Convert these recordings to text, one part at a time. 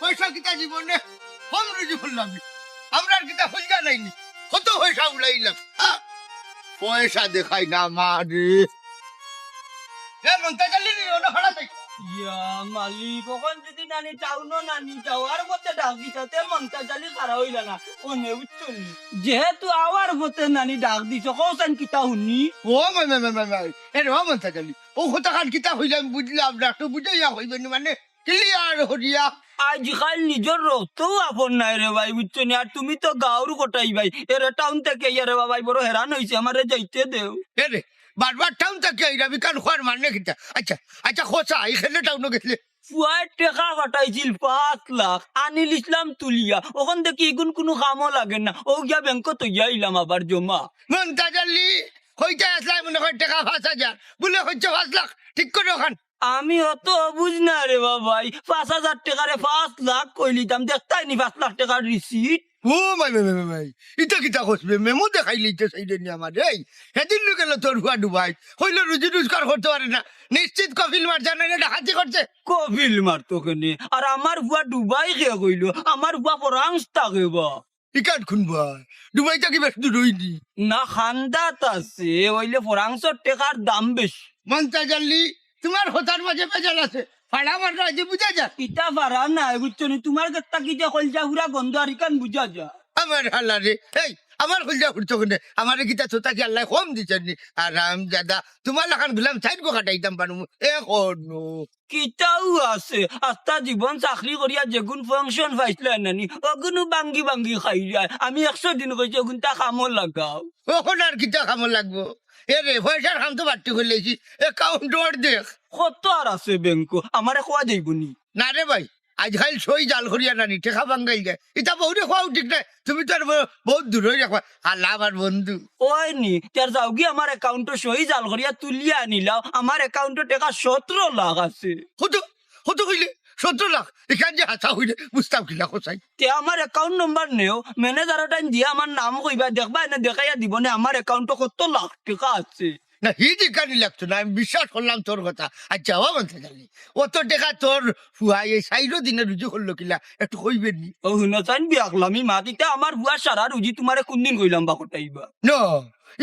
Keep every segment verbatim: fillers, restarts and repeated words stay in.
পয়সা কিতা জীবনে কম রুজি করলাম নি। আমরার কিতা কইলজা নাই নি, কত পয়সা উড়াইলাম। আহ, পয়সা দেখাই না মারে। এ মন্তাজ আলী রে, ওটা ভাড়া দেখ। ইয়া মালিক, অখন যদি নানি টাউনো নানি যাওয়ার পথে ডাক দিতা, তে মন্তাজ আলী খাড়া অইলা না। অনে বুঝছো নি? যেহেতু আওয়ার পথে নানি ডাক দিছো, কও চাইন কিতা হুনি? ও মাই, মাই, মাই, মাই, মাই। এ রে, ও মন্তাজ আলী, ও কথাখান কিতা কইলাম বুঝলাম না, একটু বুঝাইয়া কইবে নি মানে? Clear করিয়া। আইজকাইল নিজর রক্তও আপন নায় রে ভাই, বুঝছো নি? আর তুমি তো গাঁওর কটাই ভাই, এরে টাউন থাকি আইয়া রে বাবাই বড় হেরান অইছি, আমারে যাইতে দেও। এ রে, বারবার টাউন থাকি আইরাম, ইখান কওয়ার মানে কিতা? আচ্ছা, আচ্ছা, কও চাই, কেনে টাউনো গেছলে? ফুয়ায় টেকা পাঠাইছিল পাঁচ লাখ, আনিলিছলাম তুলিয়া, অখন দেখি ইগুন কুনু কামো লাগের না, অউ গিয়া ব্যাংকো থইয়া আইলাম আবার জমা। মন্তাজ আলী, কইতায় আছলায় মনে কয় টেকা পাঁচ হাজার, বুলে কইছো পাঁচ লাখ, ঠিক করো অখান। আমি অত অবুঝ না রে বাবাই, পাঁচ হাজার টেকারে পাঁচ লাখ কইলিতাম, দেখতায় নি পাঁচ লাখ টেকার receipt? ও মাই, মাই, মাই, মাই, মাই। ইতা কিতা কস বে? মেমো দেখাইলিতে চাইরে নি আমারে। এই, হেদিন নু গেল তোর ফুয়া ডুবাই। কইলো রুজি রোজগার করতে পারে না। নিশ্চিত কফিল মারছে না, ডাকাতি করছে। কফিল মারতো কেনে? আর আমার ফুয়া ডুবাই কে কইলো? আমার ফুয়া ফরাংস থাকে বা। ইখান কুনবায়? ডুবাই থাকি বেশ দূর অয়নি। না, খান্দাত আছে, অইলে ফরাংসর টেকার দাম বেশি। মন্তাজ আলী, তুমার কথার মাঝে ভেজাল আছে। ফাড়া মাররা যে বুঝা যায়। ইতা ফাড়া নায়, বুঝছো নি? তুমার গেছ থাকি যে কইলজা পুড়া গন্ধ আর ইখান বুঝা যায়। আমার হালারে, এই, আমার কইলজা পুড়তো কেনে? আমারে কিতা তোতা কি আল্লায় কম দিছইন নি? হারামজাদা, তুমার লাখান গুলাম চাইর গো কাটাইতাম পারমু। এ কনো। কিতাও আছে, আস্তা জীবন চাকরি করিয়া যেগুন function পাইছলায় নানি, অগুনও ভাঙ্গি ভাঙ্গি খাইলায়। আমি একশো দিন কইছি, অগুনতা কামো লাগাও। অখন আর কিতা কামো লাগবো? এ রে, পয়সার কাম তো বাট্টি করিলাইছি, account অর্ধেক। কত আর আছে ব্যাংকো? আমারে কওয়া যাইবো নি? না রে ভাই, আইজকাইল সই জাল করিয়া নানি, টেকা ভাঙ্গাইল যায়। ইতা বউরে কওয়াও ঠিক নায়, তুমি তো আর ব-, বউত দূরই রাখবা। হালা আমার বন্ধু। অয় নি, তে আর যাওগি আমার account-ও সই জাল করিয়া তুলিয়া আনিলাও, আমার account-ও টেকা সতরো লাখ আছে। কত? কত কইলে? সতরো লাখ? ইখান যে হাছা কইলে, বুঝতাম কিলা কও চাই। তে আমার account number নেও, manager-র টাইম দিয়া আমার নাম কইবা, দেখবা এনে দেখাইয়া দিবো নে আমার account-ও কত লাখ টেকা আছে। না, হি জিকানি লাগতো না, আমি বিশ্বাস করলাম তোর কথা। আচ্ছা, ও মন্তাজ আলী, অত টেকা তোর ফুয়ায় এই চাইরো দিনে রুজি করলো কিলা, একটু কইবে নি? ও হুনো চাইন বিয়াকলামি মাত, ইতা আমার ফুয়ার সারা রুজি তুমারে কুনদিন কইলাম বা কটাইবা? না,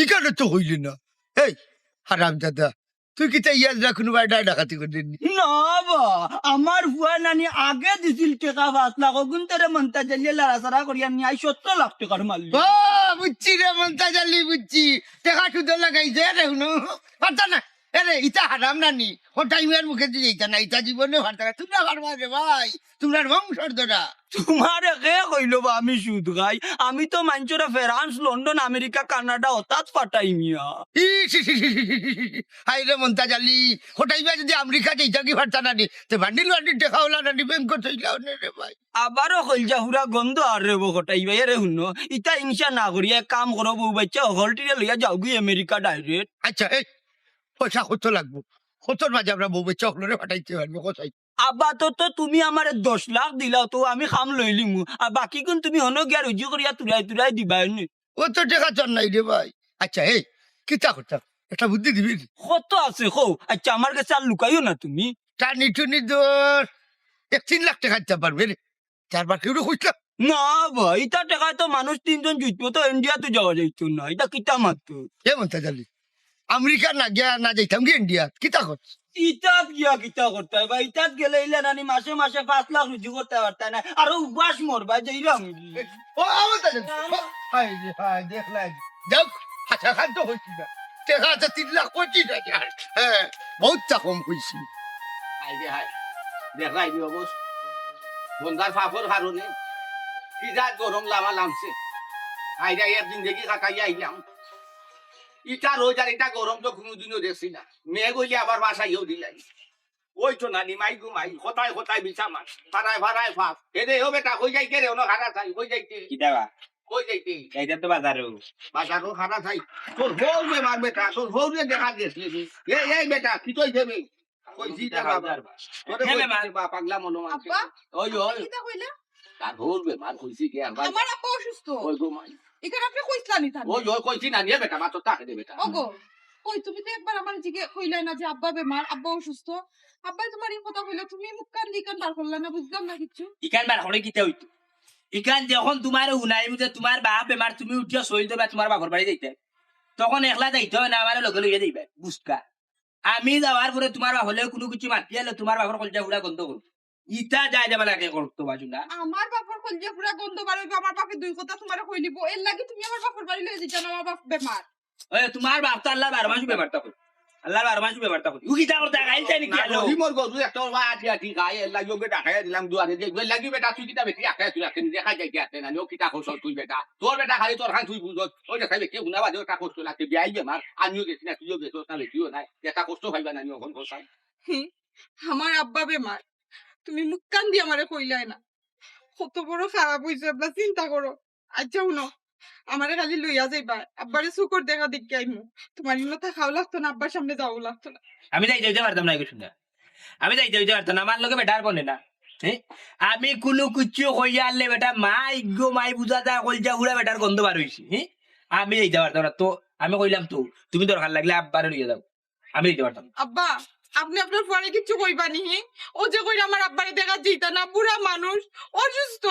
ইখানো তো কইলে না। এই, হারামজাদা, তুই কিতা ইয়াদ রাখনু বা ডাকাতি করলি নি? না বা, আমার ফুয়ায় নানি আগে দিছিল টেকা পাঁচ লাখ, অগুন তোরে মন্তাজ আলীয়ে লাড়াচাড়া করিয়া নিয়া আই সতরো লাখ টেকার মালিক। ও, বুঝছি রে মন্তাজ আলী, বুঝছি। টেকা সুদো লাগাইছে রে, হুনো। পারতা না। এ রে, ইতা হারাম নানি। ও টাইমের মুখে দিয়ে ইতা না, ইতা জীবনে পারতা না। তুমরা পারবা রে ভাই, তুমরার বংশর ধরা। তুমারে কে কইলো বা আমি সুদ খাই? আমি তো মাইনষরে ফ্রান্স, লন্ডন, আমেরিকা, কানাডা অতাত পাঠাই মিয়া। ইস, ইস, ইস, ইস, ইস, ইস, ইস। হায় রে মন্তাজ আলী, কটাইবা যদি আমেরিকা যাইতা কি পারতা না নি? তে বান্ডিল বান্ডিল টেকা ওলা না নি, ব্যাংকো থইলাও নে রে ভাই। আবারও কইলজা পুড়া গন্ধ আর রে বো কটাইবা, এ রে হুনো, ইতা হিংসা না করিয়া এক কাম করো, বউ বাইচ্চা হকলটিরে লইয়া যাওগি আমেরিকা direct। আচ্ছা, এই পয়সা কত লাগবো? কতর মাঝে আমরা বউ বাইচ্চা হকলরে পাঠাইতে পারবো, কও চাই? আপাতত তুমি আমারে দশ লাখ দিলাও, তো আমি কাম লইলিমু, আর বাকিগুন তুমি হনো গিয়া রুজি করিয়া তুলাই তুলাই দিবায় নে। অত টেকা তো আর নাই রে ভাই। আচ্ছা, এই, কিতা করতাম? একটা বুদ্ধি দিবি নি? কত আছে কও? আচ্ছা, আমার গেছে আর লুকাইও না তুমি। টানি টুনি ধর, এক তিন লাখ টেকা দিতাম পারবে রে। চারবার কেউরে কইছলাম। না ভাই, ইতা টেকায় তো মানুষ তিনজন জুটবো, তো ইন্ডিয়াত যাওয়া যাইতো না। ইতা কিতা মাতো? এ মন্তাজ আলী, আমেরিকা না গিয়া না যাইতাম কি ইন্ডিয়াত? কিতা করছ? ইতাত গিয়া কিতা করতায় ভাই? ইতাত গেলে ইলা নানি মাসে মাসে পাঁচ লাখ রুজি করতায় পারতায় না, আরো উপাস মরবায়, যাইরাম। ও, আমার তাহলে, না, না। হায় রে, হায়, দেখলাই। যাউক, আচ্ছা, খান তো কইছি না। টেকা আছে তিন লাখ পঁচিশ হাজার। হ্যাঁ, বউতটা কম কইছি। হায় রে হায়, দেখলাই নি অবস্থা। বন্দার পাপর কারণে কি জাত গরম লামা লামছে। হায় রে, এক জিন্দেগি কাটাইয়া আইলাম। ইটা রোজ আর ইটা গরম তো কুনুদিনও দেখছি না। মেঘ অইলে আবার বাসাইও দিলাই। ওই তো নানি মাই গো মাই, কোথায় কোথায় বিছা মাছ, ফারায় ফারায় ফাপ। এ দে, ও বেটা, কই যাইতে রে, ওনো খারা চাই, কই যাইতে? কিতা বা? কই যাইতে? যাইতাম তো বাজারো। বাজারো খারা চাই। তোর বউ বেমার বেটা, তোর বউরে দেখা গেছে। এই, এই বেটা, কি তুই দেবে? কইছি রে বাবা। তোরে হে কইছি বেমার। রে বাবা, পাগলা মনো মানছে। আব্বা, ওই, ওই। কিতা কইলা? তার বউর বেমার কইছি কি আবার? আমার আব্বা অসুস্থ। ওই গো মাই। এখানে আপনি কইছিলেন নি তাহলে? ওই, ওই, কইছি না, নিয়ে বেটা, মা তো তাকে দে বেটা। ওগো। কই, তুমি তো একবার আমার জিগে কইলায় না যে আব্বা বেমার, আব্বা অসুস্থ। আব্বায় তুমার ই কথা কইলা, তুমি মুখ কান দি ইখান বার করলা না, বুঝলাম না কিচ্ছু। ইখান বার করে কিতা অইতো? ইখান যখন তুমারে হুনাইমু যে তুমার বাপ বেমার, তুমি উঠিয়া সইল দেবা তুমার বাপর বাড়ি যাইতায়, তখন একলা যাইতায় অয় না, আমারে লগে লইয়া যাইবায়, বুঝকা? আমি যাওয়ার পরে তুমার বাপরে কুনু কিছু মাতিয়া আইলে তুমার বাপর কলিজা পুড়া গন্ধ করবো। ইতা যায় যাবা লাগে করতো বাজু না। আমার বাপর কলিজা পুড়া গন্ধ বার অইবো, আমার বাপে দুই কথা তুমারে কইলিবো, এরলাগি তুমি আমার বাপর বাড়ি লইয়া যাইতায় না, আমার বাপ বেমার। ওই তুমার বাপ তো আল্লার বারো মাস বেমার থাকইন। আল্লার বারো মাস বেমার থাকইন। ও কিতা করতা, গাইল চাই নাকি আল্লাহ? রহিমর গরু একটা ওর আটি আটি খায়, এরলাগি ওকে ডাকাইয়া দিলাম দুয়ারে যে, এরলাগি বেটা তুই কিতা বেটি আটকাইয়া তুই রাখতে নিজে খাই যাইতে আটতে না, ও কিতা করছস তুই বেটা? তোর বেটা খালি তোর খান তুই বুঝস। ওই দেখাই বেটি হুনা বাজে ওটা কষ্ট লাগছে, বিয়াই বেমার, আমিও গেছি না, তুইও গেছস না, বেটিও নাই, এটা কষ্ট পাইবা না, আমি অখন করছাই। হুম, আমার আব্বা বেমার, তুমি মুখ কান দি আমারে কইলায় না। কত বড় খারাপ অইছে, এবলা চিন্তা করো। আচ্ছা হুনো, আমারে খালি লইয়া যাইবা, আব্বারে চউখর দেখা দেখিয়া আইমু। তুমার ইনো থাকাও লাগতো না, আব্বার সামনে যাওয়াও লাগতো না। আমি যাইতাম পারতাম না, এগু হুনা। আমি যাইতাম পারতাম না, আমার লগে বেটার বনে না। হ্যাঁ? আমি কুনু কিচ্ছু কইয়া আনলে বেটা মাই গো মাই বুঝা যায়, কলিজা পুড়া বেটার গন্ধ বার অইছে। হ্যাঁ? আমি যাইতাম পারতাম না, তো আমি কইলাম তো, তুমি দরকার লাগলে আব্বারে লইয়া যাও। আমি দিতে পারতাম না। আব্বা, আপনে আপনার ফুয়ারে কিচ্ছু কইবা নি, হি? ও যে কইরা আমার আব্বারে দেখাত যাইতা না, বুড়া মানুষ, অসুস্থ,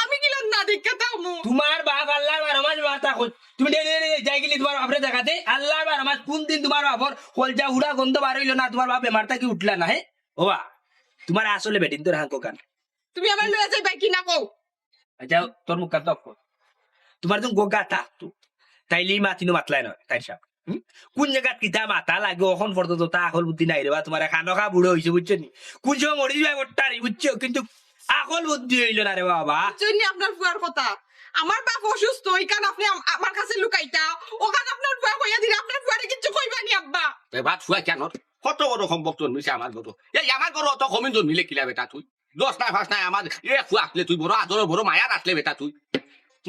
আমি কিলা না দেখিয়া থাকমু? তুমার বাপ আল্লার বারো মাস বেমার থাকইন, তুমি ডেইলি ডেইলি যাইগিলি তুমার বাপরে দেখাতে? আল্লার বারো মাস কুনদিন তুমার বাপর কলিজা পুড়া গন্ধ বার অইলো না, তুমার বাপ বেমার থাকি উঠলা না, হে? ওবা, তুমার আসলে বেটিন্তর হাঙ্কো কান। তুমি আমারে লইয়া যাইবায় কি না কও? আচ্ছা, তোর মুখ কান তো অফ কর। তুমার যখন গগা থাকতো, তাইলে ই মাত ইনো মাতলায় না, তাইর সাব। হুম? কুন জাগাত কিতা মাতা লাগে, অখন পর্যন্ত তা আকল বুদ্ধি নাই রেবা, তুমার খানো খা বুড়া অইছে, বুঝছো নি? কুন সময় মরি যাইবায় গট্টারি, বুঝছো? কিন্তু আকল বুদ্ধি অইলো না রে বাবা। বুঝছইন নি আপনার ফুয়ার কথা? আমার বাপ অসুস্থ, ইখান আপনে আম-, আমার কাছে লুকাইতা, অখান আপনার ফুয়া কইয়া দিরা, আপনার ফুয়ারে কিচ্ছু কইবা নি আব্বা। তে বাপ ফুয়া কেন? কত বড় সম্ভব জন্মিছে আমার ঘরো। এই আমার ঘরো অত কমিন জন্মিলে কিলা বেটা তুই? দশ নাই, পাঁচ নাই, আমার এক ফুয়া আছলে তুই, বড় আদরর, বড় মায়ার আছলে বেটা তুই।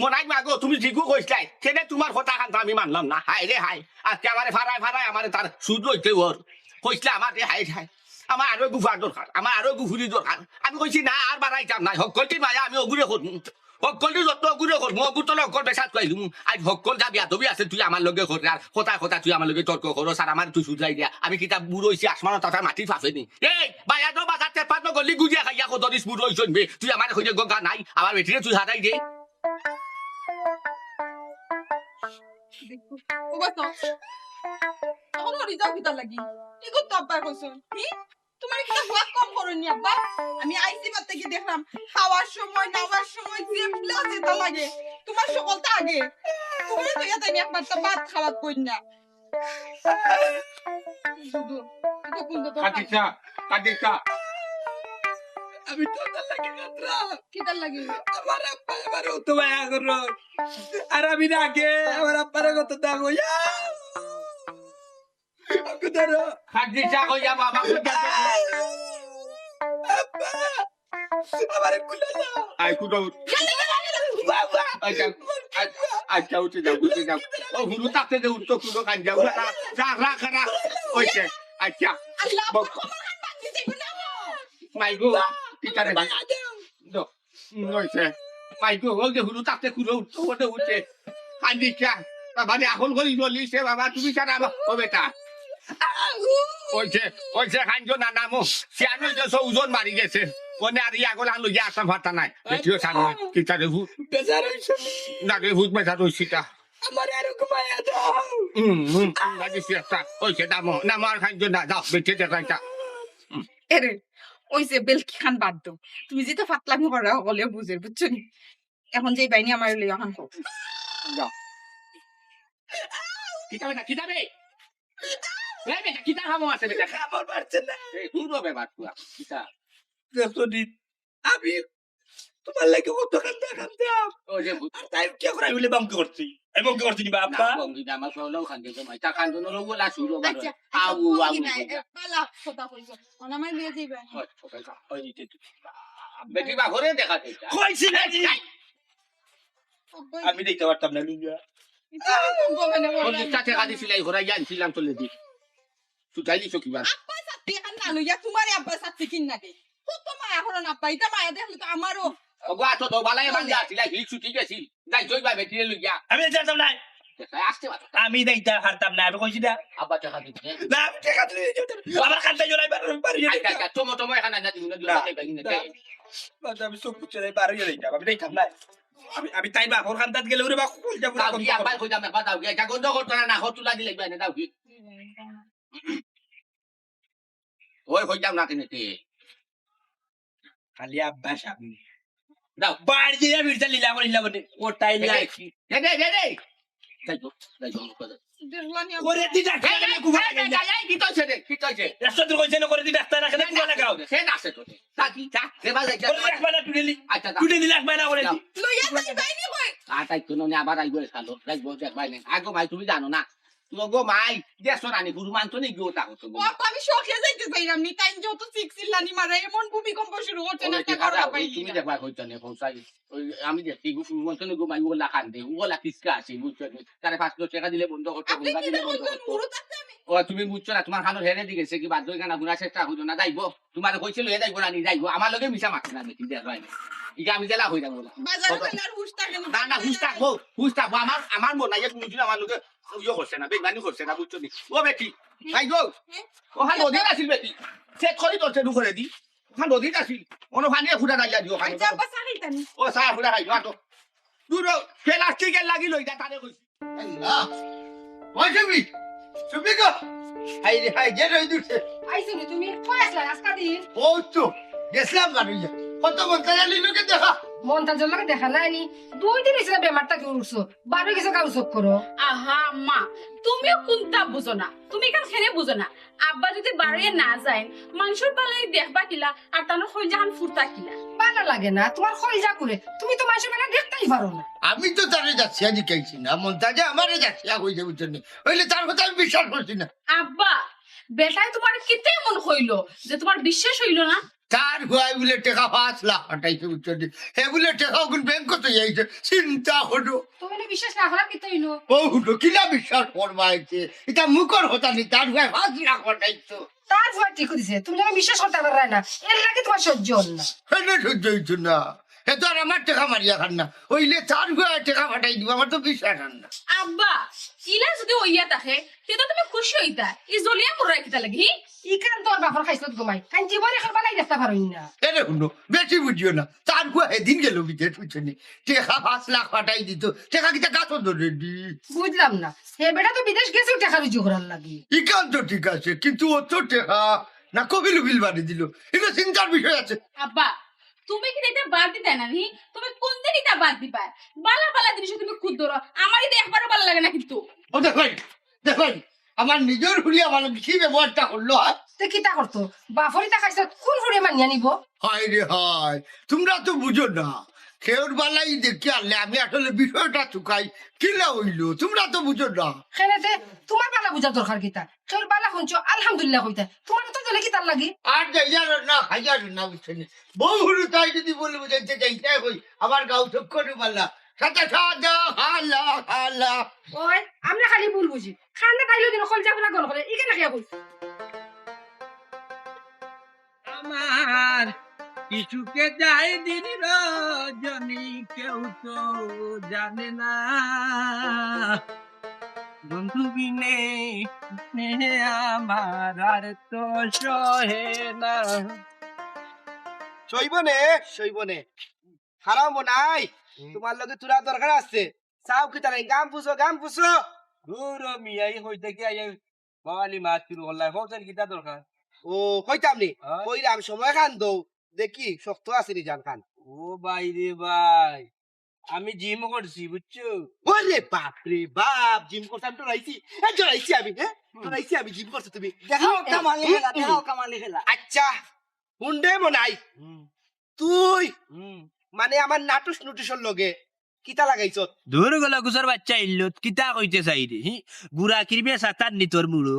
মনাই মাগো, তুমি যেগু কইছলায়, কেনে তুমার কথা খান তো আমি মানলাম না। হায় রে হায়, আজকে আমারে ফারায় ফারায় আমারে তার সুদ লইতে অর। কইছলা আমারে, হায় হায়, আমার আরো এগু ফুয়ার দরকার, আমার আরো এগু ফুরির দরকার। আমি কইছি না, আর বাড়াইতাম না, হক্কলটির মায়া আমি অগুরে করমু, হক্কলটির যত্ন অগুরে করমু, অগুর তলে হক্কল বেসাত খুয়াইলুম। আইজ হক্কল যা বিয়াদবি আছে তুই আমার লগে কররে, আর কথায় কথায় তুই আমার লগে তর্ক করস, আর আমারে তুই শুধরাই দিয়া। আমি কিতা বুড়া অইছি, আসমানো তাতার মাটি ফাফে নি? এই, বায়াদো বাজার তেপান্ন গলি গুজিয়া খাইয়া কদরিস বুড়া অইছইন বে। তুই আমারে কইরে গগা নাই, আমার বেটিরে তুই হারাই দে। ও বাবা, অখন মরি যাও কিতার লাগি? কি করতো আব্বায় কইছইন? হি? তুমার কিতা ফুয়া কম করইন নি আব্বা? আমি আইছি বাদ থাকি দেখলাম, খাওয়ার সময়, নাওয়ার সময়, যেবলা যেতা লাগে, তুমার হকলতা আগে। তুমারে তো ইয়া তাইন একবার তো ভাত খাওয়াত কইন না। শুধু, এটা কোন তো দরকার? খাদিজা, খাদিজা। আমি তো তার লাগি কাতরা। কিতার লাগি? আমার আব্বা আমারে অত মায়া করইন। আর আমি না আগে আমার আব্বারে কত দাম অইয়া। আব্বা ধরো। খাদিজা কইয়া বাবা কইয়া। আব্বা। আমারে কুলে না। আই কুটো। বাবা। আচ্ছা, আচ্ছা, আচ্ছা, উঠে যাও, উঠে যাও। ও হুরু তাতে যে উঠতো কুটো কান যাও না। রাখ, রাখ, রাখ। ওইছে, আচ্ছা। আল্লাহ, বক। আমার কোমর কান ভাঙি যাইবো না। মাইগো, কিতারে? বাবা, দেও। দো। হুম, অইছে। মাইগো, অউ যে হুরু তাতে কুটো উঠতো, ওটা উঠে। খাদিজা, বাবা রে, আখল করি বলিছে, বাবা, তুমি ছাড়া আমার, ও বেটা। অইছে, অইছে, কান্দো না, নামো। সিয়ান অইছে, ওজন বাড়ি গেছে। অনে আর ই আগল আন লইয়া আসাম ফাতা নাই। দেখিও সামনে, কিতারে ভূত। বেজার অইছে। না রে, ভূত বেজার অইছে তা। আমার আরো ঘুমাইয়া দাও। হুম, হুম, লাগিছে একটা। অইছে, নামো, নামো আর কান্দো না, যাও, বেঁচে যাও, এটা। এরে, অইছে, বেলকি খান বাদ দেও। তুমি যেতা ফাতলামি কররায়, হকলে বুঝে, বুঝছো নি? অখন যাইবায় নি আমারে লইয়া অখান কও। যাও। কিতা বেটা, কিতা বে? এ বেটা, কিতা খামো আছে বেটা? খামো পারছে না। এই, দূর হবে বাদ, তুই, কিতা? দেখছো নি? আমি তুমার লাগি কত কান্দা কান্দা। ওই যে ভূত। আর তাই কি করে আমি বলে বমি করছি? আমি বমি করছি নি বা আব্বা? না, বমি না, আমার সব লোক কান্দে তো মাই। তা কান্দো না, লোক বলা শুরু করো। আচ্ছা, আউ, আচ্ছা, আউ, বমি নাই, আউ। এ, বালা কথা কইছো। অনা মাই নিয়ে যাইবা। ওই, ওই, ওই, ওই, ওই, বেটি বা ঘরে দেখা যায়। কইছি না নি? এই, এই। আমি দিতে পারতাম না, লুইয়া। এটা আমি বলবো কেন, বলবো না। পঞ্চাশটা টেকা দিছিলাই, ঘরে গিয়া আনছিলাম তো লেডি। তুই চাইলি চকি বার। আব্বা সাথে এখান না লইয়া, তুমারে আব্বা সাথে কিন না দে। কত মায়া করো না আব্বা, এটা মায়া দেখলে তো আমারও। ওগো, আতো তো বালাই বান্ধা আছিলা, হিল ছুটি গেছিল। যাই, জয় ভাই, বেটিরে লইয়া। আমি যেতাম নায়। আমি দেইতা পারতাম না, আমি কইছি না। আব্বা টেকা দিতে। না, আমি টেকা দিলে দিতে পারতাম না। আমার কান্দাত জড়াই বার, বার, বার, আচ্ছা, আচ্ছা, চমো, চমো, এখানে না, তুমি না, না, না, না। বাদ আমি চোখ বুঝছে না, বার হয়ে যাইতাম, আমি দেইতাম না। আমি, আমি তাই বাপর কান্দাত গেলে ওরে বা কইতাম না, যাও কি, আব্বা কইতাম না, বাদ দাও কি, এটা গন্ধ করতো না, না, হতুলা দিলে, না, যাও কি। ওই, হই যাও না কেন তুই? খালি আব্বা সামনে। যাও। বাড়ি দিয়ে বিড়টা লীলা করিলা বটে। ওটাই দে, দে। লাইছি। দে, দে, দে, দে। যাই তো, যাই তো, যাই তো। দেখলানি করে দি ডাক্তার এই, এই, এই, এই, এই, কি তো হইছে রে? কি তো হইছে? একশো দূর কইছে না, করে দি ডাক্তার না, কেন না, কুয়া না, লাগাও? সে না, সে তো। তা কি, তা, এবার যাই, করে দি ডাক্তার না, টুটেলি। আচ্ছা, যাও। টুটেলি লাগবে না, করে যাও। দি। লইয়া যাই, বাইনি কই? আর তাই তো নয়, আবার আইবো, এখানো। যাইবো, যাই, বাইনি। আগো ভাই, তুমি জানো না। ও গো মাই, দেশো রানী, গুরু মানতো নি গো, তা হতো গো। ও, আমি শখে যাইতে চাইলাম নি, তাই যত চিকচিল্লানি মারে, এমন ভূমিকম্প শুরু করছে ওই না, যে তা খারাপ, করা ওই পাইলি তুমি না। দেখবা, হইতো না, হইতো না। ওই আমি দেখছি, গুরু মানতো নি গো, মাই, ওলা কান্দে, ওলা কিসকা আছে, বুঝছো নি? তারে পাঁচশো টেকা দিলে বন্ধ করতো, আপনি বন্ধ কি দিলে বন্ধ দেখুন, করতো। গুরু থাকতে আমি ও, তুমি বুঝছো না, তোমার কানো হেরে দিকে, সে কি বাদ দই কানা গুনা চেষ্টা হইতো না, যাইবো। তোমারে কইছিল, এ যাইবো, রানী যাইবো। আমার লগে মিছা মাতো না, দেখি, দেখবায় না। ইকে আমি জেলা হই যাবো না। বাজারো কত? গেলে আর হুশ থাকে না। না, না, হুশ থাকবো, হুশ থাকবো। আমার, আমার মন নাই, এক মিনিট আমার লগে ইয়ে করছে না, বেইমানি করছে না, বুঝছো নি? ও বেটি, ভাই গো, হ্যাঁ? ও হ্যাঁ, নদীত আছিল বেটি। সেট করি তোর সেটু করে দি। ওখান নদীত আছিল। কোনো পানি ফুটা নাই জানি, ওখানে। আচ্ছা, আব্বা, চা খাইতাম। ও, চা ফুটা খাইবো, আটো। দূর ও, প্লাস্টিকের লাগি লই যা, তারে কইছি। আল্লাহ। ওই সুমি, সুমি গো। হাই রে হাই, যে রই দূরছে। আইছো নি তুমি? কই আছলা আজকা দিন? ও তো, গেছিলাম বারইয়া। কত মন্তাজ আলীর লগে দেখা। মন্তাজর লগে দেখা নাই নি? দুই দিন হইছে না বেমার থাকি উঠছো। বারো গেছো গাউ চোখ করো। আহা, আম্মা, তুমিও কুন্তা বুঝো না। তুমি ইখান খেনে বুঝো না। আব্বা যদি বারইয়া না যাইন, মানষর বালাই দেখবা কিলা, আর তানর কইলজাখান ফুরতা কিলা? বালা লাগে না, তোমার কইলজা কুরে, তুমি তো মানষর বালা দেখতাই পারো না। আমি তো তারে যাচিয়া জিকাইছি না, মন্তাজে আমারে যাচিয়া কইছে, বুঝছো নি? অইলে তার কথা আমি বিশ্বাস করছি না। আব্বা, বেটায় তোমারে কিতা এমন কইলো যে তোমার বিশ্বাস অইলো না? তার ফুয়ায় বুলে টেকা পাঁচ লাখ পাঠাইছে, বুঝছো নি? হে বুলে টেকা অগুন ব্যাংকো থইয়া আইছে, চিন্তা করো। তুমি না বিশ্বাস না করার কিতা অইলো? ও হুনো, কিলা বিশ্বাস করবা আইছে? ইটা মুখর কথা নি, তার ফুয়ায় পাঁচ লাখ পাঠাইছে। তার ফুয়ায় ঠিক কইছে, তুমি যেন বিশ্বাস করতায় পাররায় না, এরলাগি তোমার সহ্য অর না। কেনে সহ্য অইতো না? হে তো আর আমার টেকা মারিয়া খার না, অইলে তার ফুয়ায় টেকা পাঠাই দিবো, আমার তো বিশ্বাস অর না। আব্বা, ইলা যদি অইয়া থাকে, তে তো তুমি খুশি অইতায়। ই জ্বলিয়া মররায় কিতার লাগি, হি? ইখান তোর বাপর খাইছলত গো মাই, তাইন জীবনে করবা নাই দেখতা পারইন না। এরে হুনো, বেশি বুঝিও না, তার ফুয়া হেদিন গেলো বিদেশ, বুঝছো নি? টেকা পাঁচ লাখ পাঠাই দিতো, টেকা কিতা গাছো ধরে দি? বুঝলাম না, হে বেটা তো বিদেশ গেছে টেকা রুজি করার লাগি। ইখান তো ঠিক আছে, কিন্তু অত টেকা না কবিল উবিল বাড়ি দিলো, ইটা চিন্তার বিষয় আছে। আব্বা, তুমি কিতা ইতা বাদ দিতায় না নি? তুমি কুনদিন ইতা বাদ দিবায়? বালা বালা জিনিসো তুমি খুদ ধরো, আমার ইতা একবারও বালা লাগে না কিন্তু। ও দেখো, দেখো, আমার নিজর ফুড়িয়ে আমার লগে কি ব্যবহারটা করলো, হ্যাঁ? তে কিতা করতো? বাপর ইতা খাইছো, কুন ফুড়িয়ে মানিয়া নিবো? হায় রে হায়, তুমরা তো বুঝো না। কেউর বালাই দেখিয়া আনলে আমি আসলে বিষয়টা চুকাই, কিলা অইলো, তুমরা তো বুঝো না। কেনে তে, তোমার বালা বুঝার দরকার কিতা? কেউর বালা হুনছো, আলহামদুলিল্লাহ কইতায়। তোমার তো জ্বলে কিতার লাগি? আর যাইয়ার না, খাইয়ার না, বুঝছো নি? বউ হুরু তাই যদি বলে বুঝাইতে যাইতে কই, আমার গাউ চক্কর বালা। সাদা সাদা, হালা, হালা। ওই, আমরা খালি ভুল বুঝি। খান্দা তাইলে দিন কলজা পুরা গল করে, ইখান কিয়া কই? আমার কি সুখে যায় দিন রজনী কেউ তো জানে না। বন্ধু বিনে আমার আর তো সহে না। সইবনে, সইবনে। হারাম নাই, হুম। তোমার লগে থুড়া দরকার আছে। চাও কিতা নাই, গাম ফুসো, গাম ফুসো। দূর মিয়া, ই কই থাকি আইয়া বাঙালি মাত শুরু করলাই, কও চাইন কিতা দরকার? ও, কইতাম নি? হ্যাঁ? কইরাম, সময় খান দৌ, দেখি, শক্ত আছে নি জান খান। ও ভাই রে ভাই, আমি জিম করছি, বুঝছো? ওরে বাপ রে বাপ, জিম করতাম, ডরাইছি। এ, ডরাইছি আমি, হ্যাঁ? হুম। ডরাইছি আমি, জিম করছো তুমি। দেখাও হুম, কামালি হুম, খেলা, হুম। দেখাও কামালি খেলা। আচ্ছা, হুন দে মনাই। হুম। তুই হুম। মানে আমার নাটুস নুটুসর লগে কিতা লাগাইছত? দূর গলা গুছর বাচ্চা ইল্লত, কিতা কইতে চাইরে, হি? গুড়া কিরবে সাতার নিতর মুড়ো।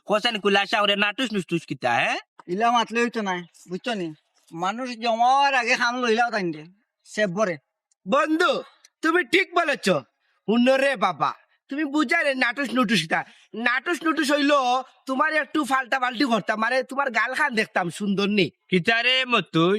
কসান কুলাসা ওরে নাটুস নুটুস কিতা, হে? ইলা মাতলে অইতো নায়, বুঝছো নি? মানুষ জমাওয়ার আগে খান লইলাও তাইন দে। সেব্বরে। বন্ধু, তুমি ঠিক বলেছ। হুনো রে বাবা, তুমি বুঝারে নাটুস নুটুস কিতা? নাটুস নুটুস অইলো তোমার একটু ফাল্টা ফাল্টি করতাম, মানে তোমার গাল খান দেখতাম সুন্দর নি। কিতা রে মতই?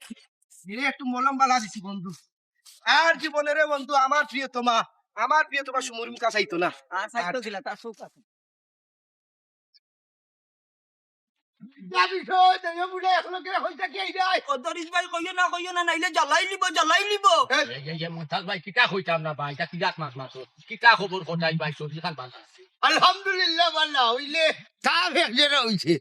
এরে একটু মলম বালা দিছি বন্ধু। আর জীবনে রে বন্ধু, আমার প্রিয়তমা, আমার প্রিয়তমা সুমুর মুখা চাইতো না। আর সাইড তো দিলা, তার চোখ আছে। যা বিষয়, দেখো বুলে এক লগে হইতা কি এই যায়। কদরিস ভাই, কইও না, কইও না, নাইলে জ্বালাই লিব, জ্বালাই লিব। এই, এই, এই, মন্তাজ ভাই, কিতা কইতাম না ভাই, ইটা কিতা মাত মাতো? কিতা খবর কটাই ভাই, শরীর খান ভালা আছে? আলহামদুলিল্লাহ, ভালা অইলে। তাপ এক জেরা অইছে,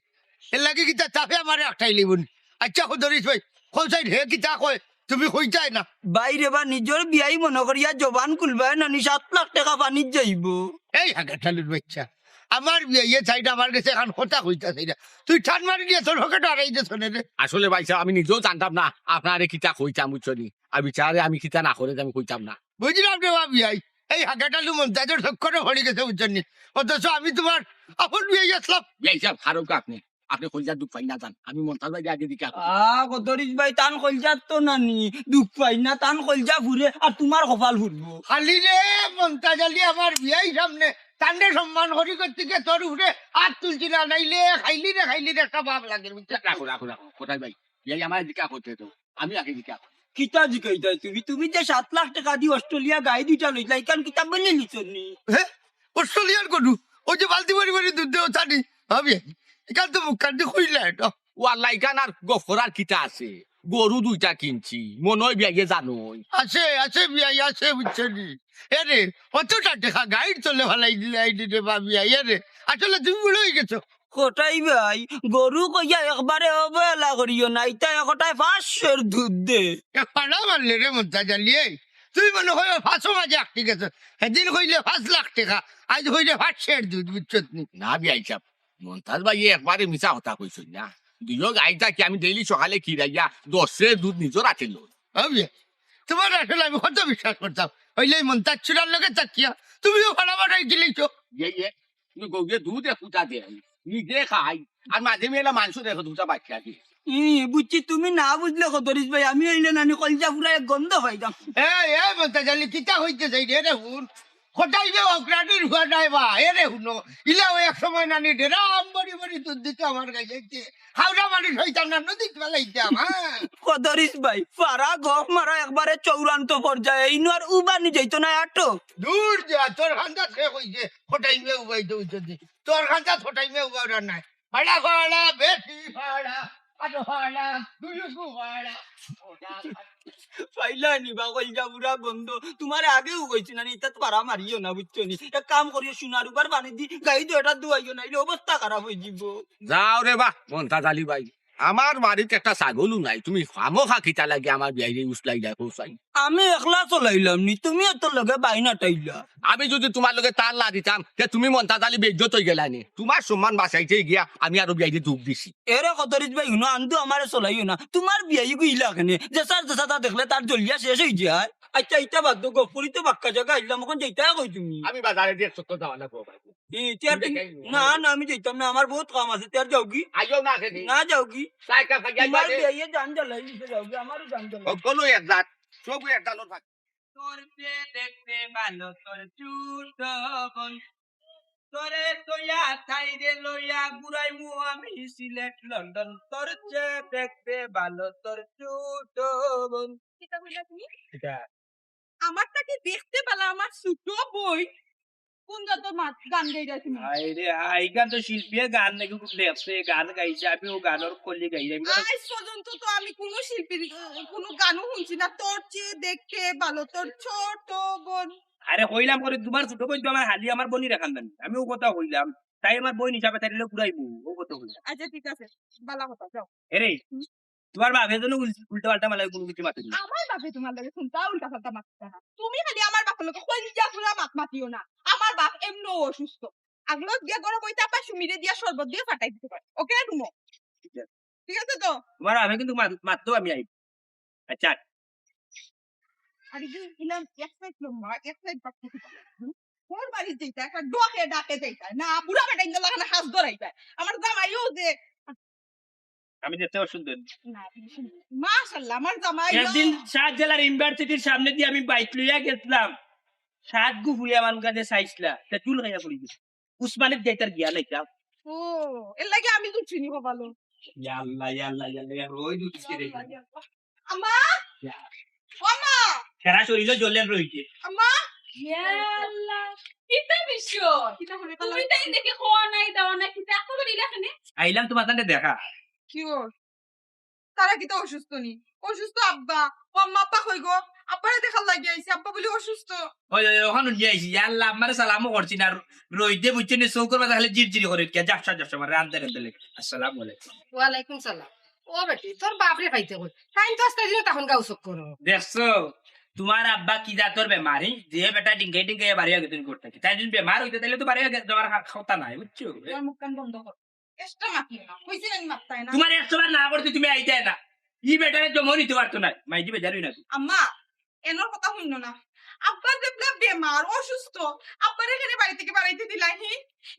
এর লাগি কিতা তাপে আমারে আটকাই লিবনি। আচ্ছা, কদরিস ভাই, কও চাইন হে কিতা কয়, তুমি কইতায় না। ভাই রে বা, নিজর বিয়াই মনো করিয়া জবান খুলবায় না নি, সাত লাখ টেকা পানিত যাইবো। এই হাগাটালুর বাচ্চা, আমার বিয়াইয়ে চাইন আমার গেছে এখান কথা কইতা চাইন না। তুই টান মারি দিয়া তোর পকেটো হারাই দে শোনে রে। আসলে ভাই সাব, আমি নিজেও জানতাম না আপনারে কিতা কইতাম, বুঝছো নি? আর বিচারে আমি কিতা না করে আমি কইতাম না। বুঝলাম রে বা বিয়াই, এই হাগাটালু মন্তাজর চক্করে পড়ি গেছে, বুঝছো নি? অথচ আমি তোমার আপন বিয়াই আছলাম। বিয়াই সাব, খারউক্কা আপনে। আপনে কইলজার দুখ পাইন না যান। আমি মন্তাজ ভাইরে আগে জিকার করি। আ, কদরিস ভাই, তান কইলজার তো নানি। দুখ পাইন না, তান কইলজা ফুরে, আর তুমার কপাল ফুরবো। খালি রে, মন্তাজ আলী আমার বিয়াই সামনে, তানরে সম্মান করি করতে গিয়া তোর উপরে আত তুলছি না, নাইলে খাইলি রে, খাইলি রে, একটা বাপ লাগে, বুঝছো? রাখো, রাখো, রাখো। কটাই ভাই, বিয়াই আমারে জিকার করতে তো। আমি আগে জিকার করি। কিতা জিকাইতায় তুমি? তুমি যে সাত লাখ টেকা দি অস্ট্রেলিয়া গাই দুইটা লইলা, ইখান কিতা বলে নিছো নি? হে? অস্ট্রেলিয়ার গরু? ওই যে বালতি ভরি ভরি দুধ দেও, জানি। ভাবি, ইখান তো মুখ কান্দি কইলা এটা। ও আল্লাহ, ইখান আর গফ করার কিতা আছে? গরু দুইটা কিনছি, মনো অয় বিয়াইয়ে জানইন। আছে, আছে বিয়াই, আছে, বুঝছো নি? এরে, অতটা টেকা গাইর তলে ফালাই দিলে আইডি রে বা বিয়াই, এরে। আসলে তুমি বুড়া অই গেছো। কটাই ভাই, গরু কইয়া একবারে অবহেলা করিও না, ইটা একটায় পাঁচ সের দুধ দে। এক ফাড়া মারলে রে মন্তাজ আলী, এই। তুই মনো অয় পাঁচও মাঝে আটকি গেছো। হেদিন কইলে পাঁচ লাখ টেকা, আইজ কইলে পাঁচ সের দুধ, বুঝছত নি? না বিয়াই সাব, মন্তাজ ভাইয়ে একবারে মিছা কথা কইছইন না। দুইও গাই থাকি আমি ডেইলি সকালে খিরাইয়া দশ সের দুধ নিজর আতে লই। ভাবিয়া, তোমার আসলে আমি কত বিশ্বাস করতাম। অইলে এই মন্তাজ চুরার লগে থাকিয়া তুমিও ফাড়া ফাড়াই দিলাইছো। ইয়ে, ইয়ে, তুমি গরুরে দুধ এক ফুটা দেও, নিজে খাই, আর মাঝে মেলা মাংস দেখো দুটা বাচ্চা দিয়ে। ই, বুঝছি, তুমি না বুঝলে কদরিস ভাই, আমি অইলে নানি কইলজা ফুরায় গন্ধ পাইতাম। এই, এই মন্তাজ আলী, কিতা কইতে চাইরে রে হুন? কটাই যে অগ্রাটির হুয়া নাই বা, এরে হুনো, ইলাও এক সময় নানি ডেরাম ভরি ভরি দুধ দিত আমার গাইতে। হাওড়া মানুষ হইতাম না, নদীত ফালাইতাম, হ্যাঁ। কদরিস ভাই, ফাড়া গফ মারা একবারে চূড়ান্ত পর্যায়ে, ইনো আর উবানি যাইতো না, আটো। দূর যা, তোর খান্দাত কে কইছে, কটাই মে উবাইতে উঠতে দি। তোর খান্দাত কটাই মে উবাওরা নাই। ফাড়া, ফাড়া, বেশি ফাড়া, আরো ফাড়া, দুলুকু ফাড়া। পাইলা নি বা কইলজা ফুরা গন্ধ, তুমারে আগেও কইছি না নি, ইতা তো ফাড়া মারিও না, বুঝছো নি? এক কাম করিও, সোনার উবার পানি দি গাই দুইটা ধুয়াইও, নাইলে অবস্থা খারাপ অই যিবো। যাও রে বা, মন্তাজ আলী ভাই, আমার বাড়িত একটা ছাগলও নাই, তুমি খামোখা কিতা লাগি আমার বিয়াইরে উসলাইলায় কও চাইন? আমি একলা চলাইলাম নি, তুমি এত লগে বাইন আটাইলা। আমি যদি তুমার লগে তাল না দিতাম, তে তুমি মন্তাজ আলী বেইজ্জত অই গেলায় নি। তুমার সম্মান বাঁচাইতে গিয়া আমি আরো বিয়াইরে দুখ দিছি। এরে কদরিস ভাই, হুনো, আন্দু আমারে চলাইও না। তুমার বিয়াই গু ইলা কেনে? যেসার যেসাটা দেখলে তার জ্বলিয়া শেষ অই যায়। আচ্ছা, ইতা বাদ দেও, গফুরি তো বাক্কা জাগা আইলাম, অখন যাইতায় কই তুমি? আমি বাজারে দি এক চক্কর যাওয়া লাগবো ভাই। ই, তে আর তুমি দেখাই নি। না, না, আমি যাইতাম না, আমার বউত কাম আছে, তে আর যাওগি? আইও না কেনে? না যাওগি? চায় কাপ খাইয়া তুমার যাবে। বিয়াইয়ে জান জ্বালাই দিছে, যাওগি, আমারও জান জ্বালাই। হকলউ এক জাত, সবউ এক জাতর ভাই। তোর চেয়ে দেখতে ভালো তোর ছোট বোন। তোরে থইয়া থাইরে লইয়া ঘুরাইমু আমি সিলেট লন্ডন। তোর চেয়ে দেখতে ভালো তোর ছোট বোন। কিতা কইলা তুমি? কিতা? আমার থাকি দেখতে ভালা আমার ছোট বইন। কোন জাতর মাত, গান গাইরা তুমি? হায় রে হায়, ইখান তো শিল্পীর গান নাকি, কোন লেখছে, গান গাইছে, আমি অউ গানর কলি গাইলাম। আইজ পর্যন্ত তো আমি কুনু শিল্পীর, আহ, কুনু গানও হুনছি না, তোর চেয়ে দেখতে ভালো তোর ছোট বোন। আরে কইলাম করি, তুমার ছোট বইন তো আমার হালি, আমার বইনর খান্দানি। আমি অউ কথা কইলাম, তাই আমার বইন হিসাবে তাইলে ঘুরাইবো, অউ কথা কইলাম। আচ্ছা, ঠিক আছে, ভালা কথা, যাও। এরে, হুম? তুমার বাপে যেন উল-, উল্টা পাল্টা মালে কুনু কিছু মাতে না। আমার বাপে তুমার লগে কুনটা উল্টা পাল্টা মাতে না। তুমি খালি আমার বাপর লগে কইলজা ফুরা মাত মাতিও না। আমার বাপ এমনেও অসুস্থ। আগলো গিয়া গরম অইতা পায়, সুমিরে দিয়া শরবত দিয়া ফাটাই দিতে পারে। ওকে, রুমো। ঠিক আছে। ঠিক আছে তো? তুমার বাপে কিন্তু মাত-, মাততো আমি আই। আচ্ছা। আর এই যে ইলাম এক সাইড লম্বা, এক সাইড বাক্কা। হুম? কোন বাড়ি যাইতা? একটা ডোকে ডাকে যাইতা। না, বুড়া বেটা ইন্দা লাগানো হাত ধরাইতা। আমার জামাইও যে আমি দেখতে অসুন্দর। না, মাশাআল্লাহ, আমার জামাই একদিন শাহজালাল ইউনিভার্সিটির সামনে দিয়া আমি বাইক লইয়া গেছলাম। সাত গু ফুড়ি আমার কাছে চাইছলা, তে চুল খাইয়া পড়ি গেছে। উসমানের যাইতার গিয়া নাই তা। ও, এর লাগি আমি তো চিনি ভালো। ইয়া আল্লাহ, ইয়া আল্লাহ, ইয়া আল্লাহ, ইয়া আল্লাহ, ওই দুটি ছেড়ে গেল। আম্মা! ইয়া। ও আম্মা! সারা শরীরে জ্বলে রইছে। আম্মা! ইয়া আল্লাহ, কিতা বিষয়? কিতা করে তুমি তাই দেখি খাওয়া নাই, দাওয়া নাই, কিতা এখন দিলা কেনে? আইলাম তোমার সাথে দেখা। কি ওর? তারা কিতা অসুস্থ নি? অসুস্থ আব্বা। ও আম্মা, আব্বা কই গো? আব্বারে দেখার লাগি আইছি, আব্বা বলে অসুস্থ। ওই, ওই, ওখানে নিয়ে আইছি। ইয়া আল্লাহ, আম্মারে সালামও করছি না। রইদে বুঝছো নি, চৌকর মাঝে খালি জিরজিরি করে উঠিয়া, যাস, যাস, আমার রান্ধে রান্ধে লেগে। আসসালামু আলাইকুম। ওয়ালাইকুম সালাম। ও বেটি, তোর বাপরে পাইতে কই? তাইন তো আস্তা দিনও তখন গাউ চক্কর। দেখছো? তোমার আব্বা কি জাতর বেমারি? যে বেটা ডিঙ্গাই ডিঙ্গাই বাড়ি আগে তুমি করতে কি? তাই যদি বেমার হইতে, তাহলে তো বাড়ি আগে যাওয়ার কথা নাই, বুঝছো? তোমার মুখখান বন্ধ কর। এক্সট্রা মাতিও না। কইছি না আমি মাততায় না। তোমার একশো বার না করছি, তুমি আইতায় না। ই বেটারে জমা নিতে পারতো না। মাইজি বেজার হই না তুই। আম্মা, এনর কথা হুনো না। আব্বা যেবলা বেমার, অসুস্থ, আব্বারে এখানে বাড়ি থেকে বাড়াইতে দিলাই নি?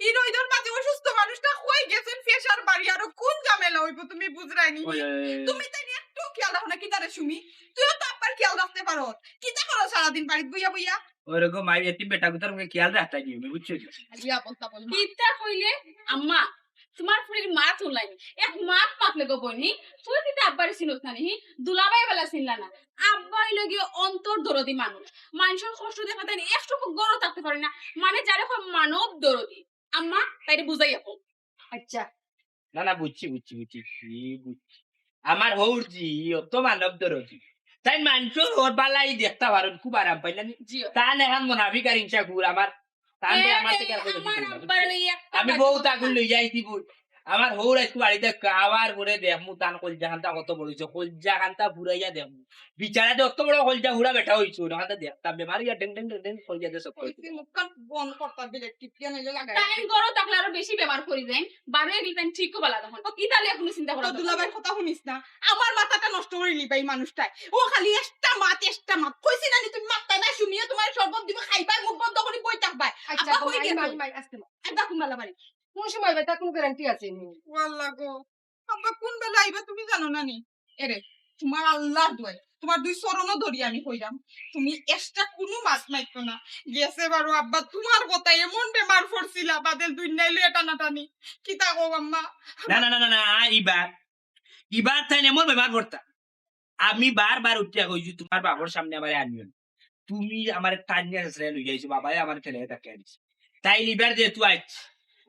ই রইদর মাঝে অসুস্থ মানুষটা কই গেছেন, প্রেশার বাড়ি, আরো কোন ঝামেলা হইব তুমি বুঝরায় নি? ওই, ওই, ওই। তুমি তাই একটু খেয়াল রাখো না, কিতারে সুমি? তুইও তো আব্বার খেয়াল রাখতে পারো। কিতা করো সারাদিন বাড়িত বইয়া বইয়া? ওরে গো মাই, এতিম বেটা গুতার মুখে খেয়াল রাখতাই নিয়মে, বুঝছো নি? আলিয়া বলতা বল। কিতা কইলে? আম্মা, তোমার ফুড়ির মাত হুনলাইনি। এক মাত মাতলে গো বইনি, তুই কিতা আব্বারে চিনস না নি? দুলাভাই বেলা চিনলা না। আব্বা অইলো গিয়া অন্তর দরদি মানুষ। মানুষর কষ্ট দেখা তাই একটু গরম থাকতে পারে না। মানে যারে কয় মানব দরদি। আম্মা, তাইরে বুঝাইয়া কও। আচ্ছা। না, না, বুঝছি, বুঝছি, বুঝছি, কি বুঝছি। আমার হৌর জি, অত মানব দরদি। তাই মানুষ ওর বালাই দেখতা পারুন, খুব আরাম পাইলা নি? জি। তান এখন মুনাফিক আর হিংসা ঘুর আমার, তান এ, আমার এই থেকে আর কোনো আমার কিছু না, আব্বার বুঝছো? লই একটা আমি বাজে বউ কথা। তাগুন লই যাই দিব। আমার হৌর আজকে বাড়িতে আওয়ার পরে দেখমু তান কলজা খান্তা কত বড় হইছে, কলজা খান্তা ফুরাইয়া দেখমু। বিচারা যে অত বড় কলজা হুড়া বেটা হইছে, ওটা খান্তা দেখতাম, বেমার হইয়া ডেং ডেং ডেং ডেং কলজা দিয়ে সব কইছে। কইছি মুখখান বন্ধ করতা, বিলেট টিপিয়া নাইলে লাগাই। তাইন গরো থাকলে আরো বেশি বেমার করি যাইন, বারো এগুলো তাইন ঠিক করা লাগা হন। ও, ইতালি এখনো চিন্তা করা তো দরকার। দুলাভাইর কথা হুনিস না, আমার মাথাটা নষ্ট করি নিবা এই মানুষটায়। ও খালি এক্সট্রা মাত, এক্সট্রা মাত। কইছি না নি তুমি মাততায় না, সুমিয়ে তোমার শরবত দিব, খাইবায়, মুখ বন্ধ করি বই থাকবায়। আচ্ছা, আব্বা গো, কই মাই, গেছো? মাই, মাই, আস্তে মাই। আব্বা কোন বেলা বাড়ি? কোন সময় বেটা কোন গ্যারান্টি আছে নি? ও আল্লাহ গো, আব্বা কোন বেলা আইবা তুমি জানো না নি? এরে, তোমার আল্লাহর দোয়াই, তোমার দুই চরণও ধরি আমি কইরাম, তুমি এক্সট্রা কোনো মাত মাইতো না। গেছে বারো আব্বা, তোমার কথা এমন বেমার পড়ছিলা, বাদে দুনিয়াইলো এটা না টানি। কিতা কও আম্মা? না, না, না, না, না, ইবার, ইবার তাইন এমন বেমার পড়তা। আমি বারবার উঠিয়া কইছি, তোমার বাবার সামনে আমারে আনিও না। তুমি আমারে টানিয়া ছেড়ে লই যাইছো, বাবায় আমারে ঠেলে তাকে আনিছে। তাইন ইবার যেহেতু আইছি,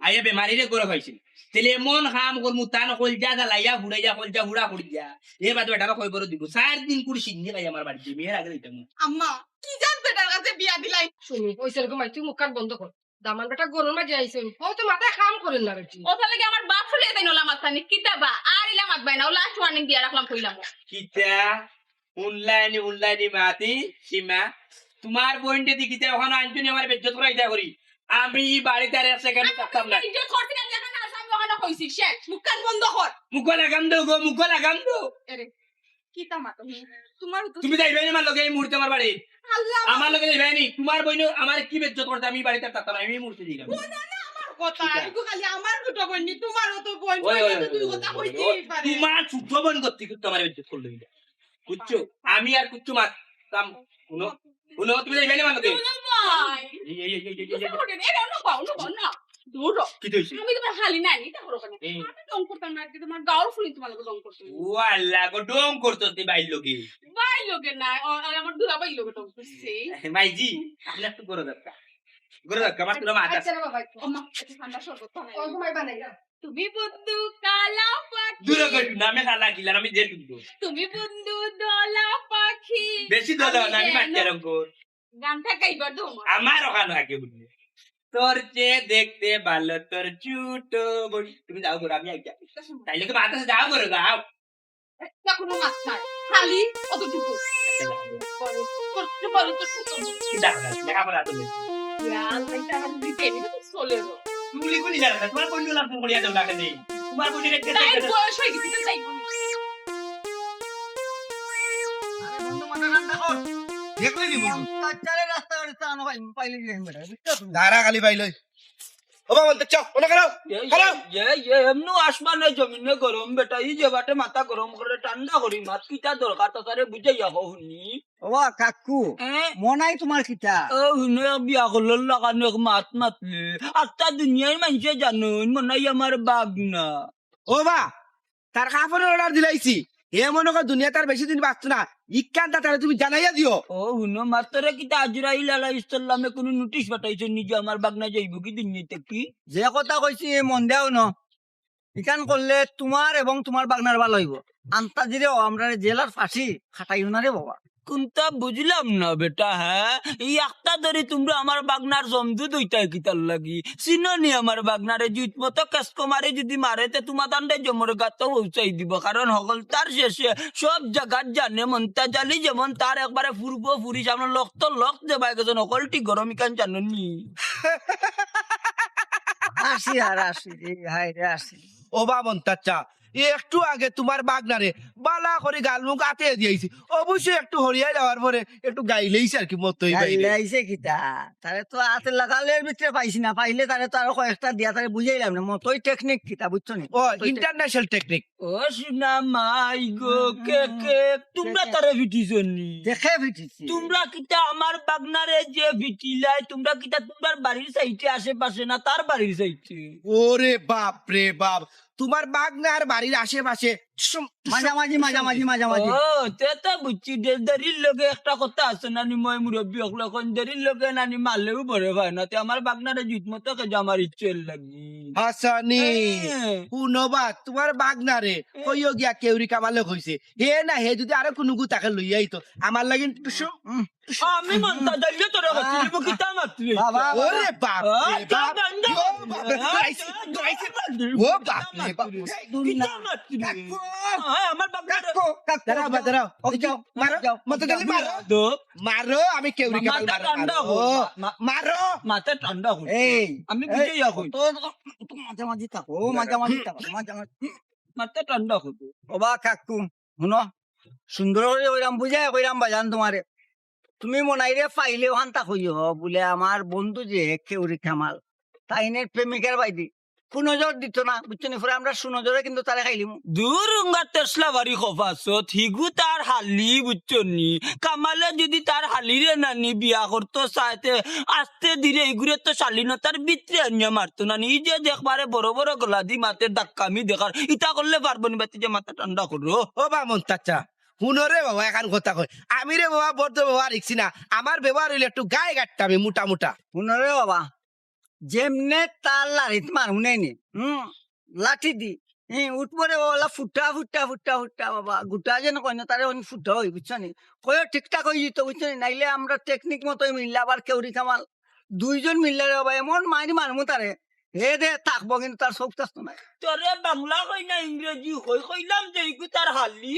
আইয়া বেমারিরে গরো পাইছিল। তাইলে এমন কাম করমু, তান কলজা জ্বালাইয়া, ফুড়াইয়া, কলজা ফুড়া করিয়া। এ বাদে বেটারে কই বড় দিব। চার দিন কুড়ি সিন্নি খাই আমার বাড়িতে, মেয়ের আগে দিতাম না। আম্মা, কি জাত বেটার কাছে বিয়া দিলাই? সুমি, ওই সেরকম মাই, তুই মুখখান বন্ধ কর। দামান বেটা গরুর মাঝে আইছে। ও তো মাথায় কাম করেন না বেটি। ও তাহলে কি আমার বাপ ফুলে দেন ওলা মাথা নি? কিতা বা? আর ইলা মাত বাই না, ও লাস্ট ওয়ার্নিং দিয়া রাখলাম কইলাম। কিতা? হুনলায়নি, হুনলায়নি মাতি, সীমা। তোমার বইনটা দি কিতা ওখানে আনছনি আমার বেজ্জত করাইতা করি। আমি ই বাড়িত আর এক সেকেন্ড থাকতাম না। ইজ্জত করতে গেলে যেখানে আসে আমি ওখানে কইছি, শেষ। মুখখান বন্ধ কর। মুখো লাগাম দেও গো, মুখো লাগাম দেও। এরে, কিতা মাতো হুম? তোমার তো তুমি যাইবায়নি আমার লগে এই মুহূর্তে আমার বাড়ি। আল্লাহ। আমার লগে যাইবায়নি। তোমার বইনে আমার কি বেজ্জত করতে আমি বাড়িতে আর থাকতাম না, আমি এই মুহূর্তে দিলাম। ও না, না, আমার কথা। ঠিক আছে। আইগো খালি আমার দুটো বইন নি, তোমারও তো বইন, ওই, ওই, বইনে তো ওই, দুই ওই, কথা ওই, কইতেই ওই, পারে। তোমার ছোট বইন করতে কিন্তু আমার বেজ্জত করলো এটা। বুঝছো? আমি আর কিচ্ছু মাততাম। হুনো, হুনো, তুমি যাইবায়নি আমার লগে। দুলাভাই। এই, এই, এই, এই, এই, এই, এই। এটা অন্য পাও, অন্য পাও, না। দূর হ। কিতা হইছে? আমি তোমার হালি নানি, এটা করো কেন? এই। আমি ঢং করতাম না, আজকে তোমার গাউর ফুলি তোমার লগে ঢং করতাম। ও আল্লাহ গো, ঢং করছস তুই বাইর লগে? বাইর লগে না, ও, ও আমার দুলাভাইর লগে ঢং করছি। মাইজি, আপনি একটু গরো দরকার। গরো দরকার, আমার তোরা মাথা। আচ্ছা রে বাবা, একটু। ও মা, একটু ঠান্ডা শরবত বানাই। ও, তোমায় বানাই দাও। তুমি বন্ধু কালা পাখি। দূরে কই, নামে হালা কিলার, আমি যে শুনবো। তুমি বন্ধু দলা পাখি। বেশি দলা না, আমি আমি যেন মাটিয়া রঙ কর। গানটা গাইবার দো আমার। আমার ওখানে আগে বললে। তোর চেয়ে দেখতে ভালো তোর ছোট বোন। তুমি যাও গো, আমি আইয়া। তাইলে তো মাথা যাও গো, যাও। একটা কোনো মাত নাই। খালি অতটুকু। করতে পারো তো ছোট বোন। কি ডাক না? লেখাপড়া তো নেই। ইয়া, আল্লাহ, এটা আমার দিতে, এটা তো চলে গো। তুমি গুলি জানো না, তোমার কোন লাভ করিয়া দেও না কেন? তোমার কোন রেখে তাই বয়স হয়ে গেছে, তাই। আরে বন্ধু, মাথা ঠান্ডা কর। দেখলে নি বন্ধু? বাচ্চারে রাস্তা বাড়ি চা আনো ভাই, পাইলে গিয়ে বেটা, বুঝছো তুমি? দাঁড়া খালি পাইলে। ও বাবা, বলতে চা, ওটা খারাপ। এই, খারাপ। এই, এই, এমনু আসমানে জমিনে গরম বেটা, এই যে বাটে মাথা গরম করে ঠান্ডা করি, মাত কিতা দরকার, তাছাড়া বুঝাইয়া কও হুনি। ওবা কাকু, হ্যাঁ? মনাই তোমার কিতা? ও হুনো, এক বিয়া করলর লাগানো এক মাত মাতলে। আস্তা দুনিয়ার মানষে জানইন, মনাই আমার বাগ না। ওবা, তার কাপড়র অর্ডার দিলাইছি। হে মনো কয় দুনিয়াত আর বেশি দিন বাঁচতো না। ইখান তারে তুমি জানাইয়া দিও। ও হুনো, মাত্তরে কিতা আজরাইল আলাইহিস সালামে কুনু নোটিশ পাঠাইছইন নি যে আমার বাগনা যাইবোগি দুনিয়া থাকি? যে কথা কইছি, এ মন দেও ন। ইখান করলে তুমার এবং তুমার বাগনার ভালা অইবো। আন্তাজিরে ও আমরারে জেলার ফাঁসি খাটাইও না রে বাবা। কুন্তা বুঝলাম না বেটা, হ্যাঁ? এই একটা ধরি তুমরা আমার বাগনার জমদুদ অইতায় কিতার লাগি? চিনো নি আমার বাগনারে? জুইত মতো কেসকো মারি যদি মারে, তে তুমার দান্ডে জমর গাতো পৌঁছাই দিব। কারণ হকলতার শেষে সব জাগাত জানে মন্তাজ আলী যেমন তার একবারে পূর্বপুরুষ, আমরা লক্ত লক্ত যে বাই গেছইন, হকলটি গরম ইখান জানো নি? আসি আর আসি রে, হায় রে আসি। ও বা মন্তাজ চা, একটু আগে তুমার বাগনারে বালা করি গালমুখ আতে দিয়াইছি। অবশ্যই একটু হরিয়া যাওয়ার পরে একটু গাইলেইছে আর কি মতই বাইরে। গাইলেইছে কিতা? তারে তো আতে লাগালের ভিতরে পাইছি না, পাইলে তারে তো আরো কয়েকটা দিয়া তারে বুঝাইলাম না। মতই টেকনিক কিতা বুঝছো নি? ও, ইন্টারন্যাশনাল টেকনিক। ও সোনা মাই গো, কে কে, তুমরা তারে ফিটিছো নি? দেখে ফিটিছি। তুমরা কিতা আমার বাগনারে যে ফিটিলাই, তুমরা কিতা তুমরার বাড়ির সাইডে আশেপাশে না তার বাড়ির সাইডে? ওরে বাপ রে বাপ, তুমার বাগনার বাড়ির আশেপাশে সুম-, মাঝামাঝি, মাঝামাঝি, মাঝামাঝি। ও, তে তো বুঝছি, দে-, দেরির লগে একটা কথা আছে না নি, ময় মুরব্বি অকলে কইন, দেরির লগে নানি মারলেও বড় হয় না, তে আমার বাগনারে জুইত মতো খেজা আমার ইচ্ছে লাগি। হাসানি, হ্যাঁ। হুনো বা, তুমার বাগনারে, হ্যাঁ। কইও গিয়া কেউরি কামালে কইছে, হে না, হে যদি আরো কুনু গু তাকে লইয়া আইতো, আমার লাগি টুসু, উম, আমি মন্তাজ আলী তোরে হচ্ছি, আহ, কিতা মাতলি? বাবা, বাবা। ওরে বাপ রে আহ, বাপ। কিতা মাতলি? ও বাপ রে, আহ, দৌড়াইছে, কিতা দৌড়াইছে। মাতলি? ও বাপ রে বাপ। কিতা মাতলি? কিতা মাতলি? কাকু। আহ, আমার বাপ রে। কাকু, কাকু, দাঁড়াও, যাও। দাঁড়াও। ওকে, যাও, মারো, যাও, মন্তাজ আলী যাও। মারো। দো। মারো, আমি কেউরি কামাল মাথা মারো, ঠান্ডা মারো। হোক, মা-, মা-, মারো। মাথা ঠান্ডা হোক। এই, আমি এই, বুঝে ইয়া কই। তো, তো, তো মাঝামাঝি থাকো, মাঝামাঝি থাকো, মাঝামাঝি। মাথা ঠান্ডা হোক। ও বা কাকু, হুনো, সুন্দর করি কইরাম, বুঝাই কইরাম বাজান তুমারে। তুমি মনাইরে পাইলে ওখানতা কইও, বুলে আমার বন্ধু যে কেউরি কামাল, তাইনের প্রেমিকার বাইদি। কুনজর দিত না, বুঝছো নি? পরে আমরা সুনজরে কিন্তু তারে খাইলিমু। দূর উঙ্গা তেসলা বাড়ি খফাসত, হিগু তার হালি, বুঝছো নি? কামালে যদি তার হালিরে নানি বিয়া করতো চায়, তে আস্তে ধীরে ইগুরে তো শালীনতার ভিতরে আনিয়া মারতো না নি। ই যে দেখবারে বড় বড় গলা দি মাতে ধাক্কা আমি দেখার, ইতা করলে পারবো নি, বাতি যে মাথা ঠান্ডা করো। ও বা মন্তাজ চা, হুনো রে বাবা, এখান কথা কই। আমি রে বাবা, বদ্ধ ব্যবহার শিখছি না। আমার ব্যবহার অইলে একটু গায়ে গাট্টা আমি মোটা মোটা। হুনো রে বাবা, যেমনে তার লাড়িত মার হুনে নি, হুম, লাঠি দি, হুম, উঠবো রে বাবা, ফুটা, ফুটা, ফুটা, ফুটা বাবা, গুটা যেন কয় না, তারে অন ফুটা অই, বুঝছো নি? কইও ঠিকঠাক অই যিতো, বুঝছো নি? নাইলে আমরা টেকনিক মতো মিললে আবার কেউরি কামাল। দুইজন মিললে রে বাবা, এমন মাইর মারমু তারে, হে দে থাকবো, কিন্তু তার চোখ থাকতো না। তোরে বাংলা কই না ইংরেজি কই, কইলাম যে ইগু তার হালি।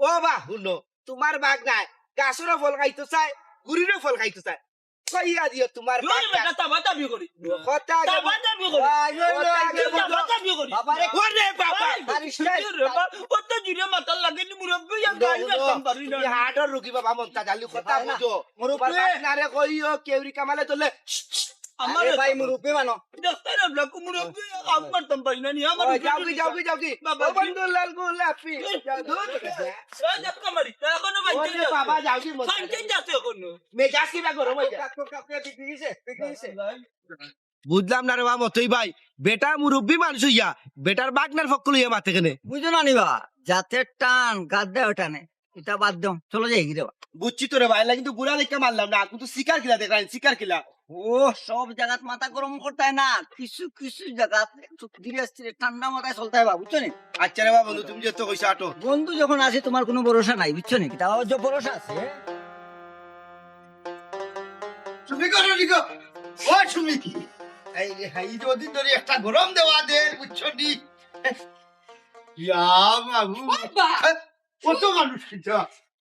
ও বা, হুনো, তুমার বাগনায় গাছরও ফল খাইতো চায়, গুড়িরও ফল খাইতো চায়। কইয়া দিও তুমার দুই বাগনা। বেটা তাবা তাবি করি। কথা আগে তাবা তাবি করি। আয়, ওই, ওই, আগে তাবা বুঝো। তাবি করি। বাবা রে, ওরে বাবা। এই, আরে, এই রে বাবা, ও তো জুরে মাথার লাগে নি, মুরব্বি, আর হুনো, গাড়ি হুনো, রাখতাম পারি না। তুমি হার্টর রুগী বাবা, মন্তাজ আলী, কথা বুঝো। মুরব্বি। তুমার বাগনারে কইও, কেউরি কামালে তোলে। আমার আরে ভাই, মুরব্বি মানো। ডাক্তার, আমরা কো মুরব্বি, কাম করতাম পারি না নি, আমার ওই, যাও কি, যাও কি, যাও কি? বাবা, ও বন্ধু লাল গোলাপি। এই, যাও, দূর। এই, ধাক্কা মারি, তা এখনো বাইতে ওরে যাচ্ছে। বাবা, যাও কি মত? বাইতে যাচ্ছে এখনো। মেজাজ কিবা গরম হয়ে যায়। কাকু, কাকু, বিক্রি হইছে, বিক্রি হইছে। বুঝলাম না রে বাবা, মতই ভাই, বেটা মুরব্বি মানুষ হইয়া, বেটার বাগনার পক্ষ লইয়া মাতে কেনে? বুঝো না নি বা, জাতের টান, গাদ্দায় টানে। ইতা বাদ দেও, চলো যাই গি রে বা। বুঝছি তো রে ভাই, কিন্তু গুড়া লেখা মারলাম না, কিন্তু শিকার কিলা দেখাই, শিকার কিলা। ও, সব জাগাত মাথা গরম করতায় না, কিছু কিছু জাগাত একটু ধীরে স্থিরে ঠান্ডা মাথায় চলতায় বা, বুঝছো নি? আচ্ছা রে বা বন্ধু, তুমি যেহেতু কইছো আটো। বন্ধু যখন আছে তুমার কুনু ভরসা নাই, বুঝছো নি? তাও যে ভরসা আছে। তুমি করো নি গো? ও তুমি কি? এই রে, এই যে ওদিন ধরে একটা গরম দেওয়া দে, বুঝছো নি? ইয়া বাবু। বাবা! কত মানুষ কিতা?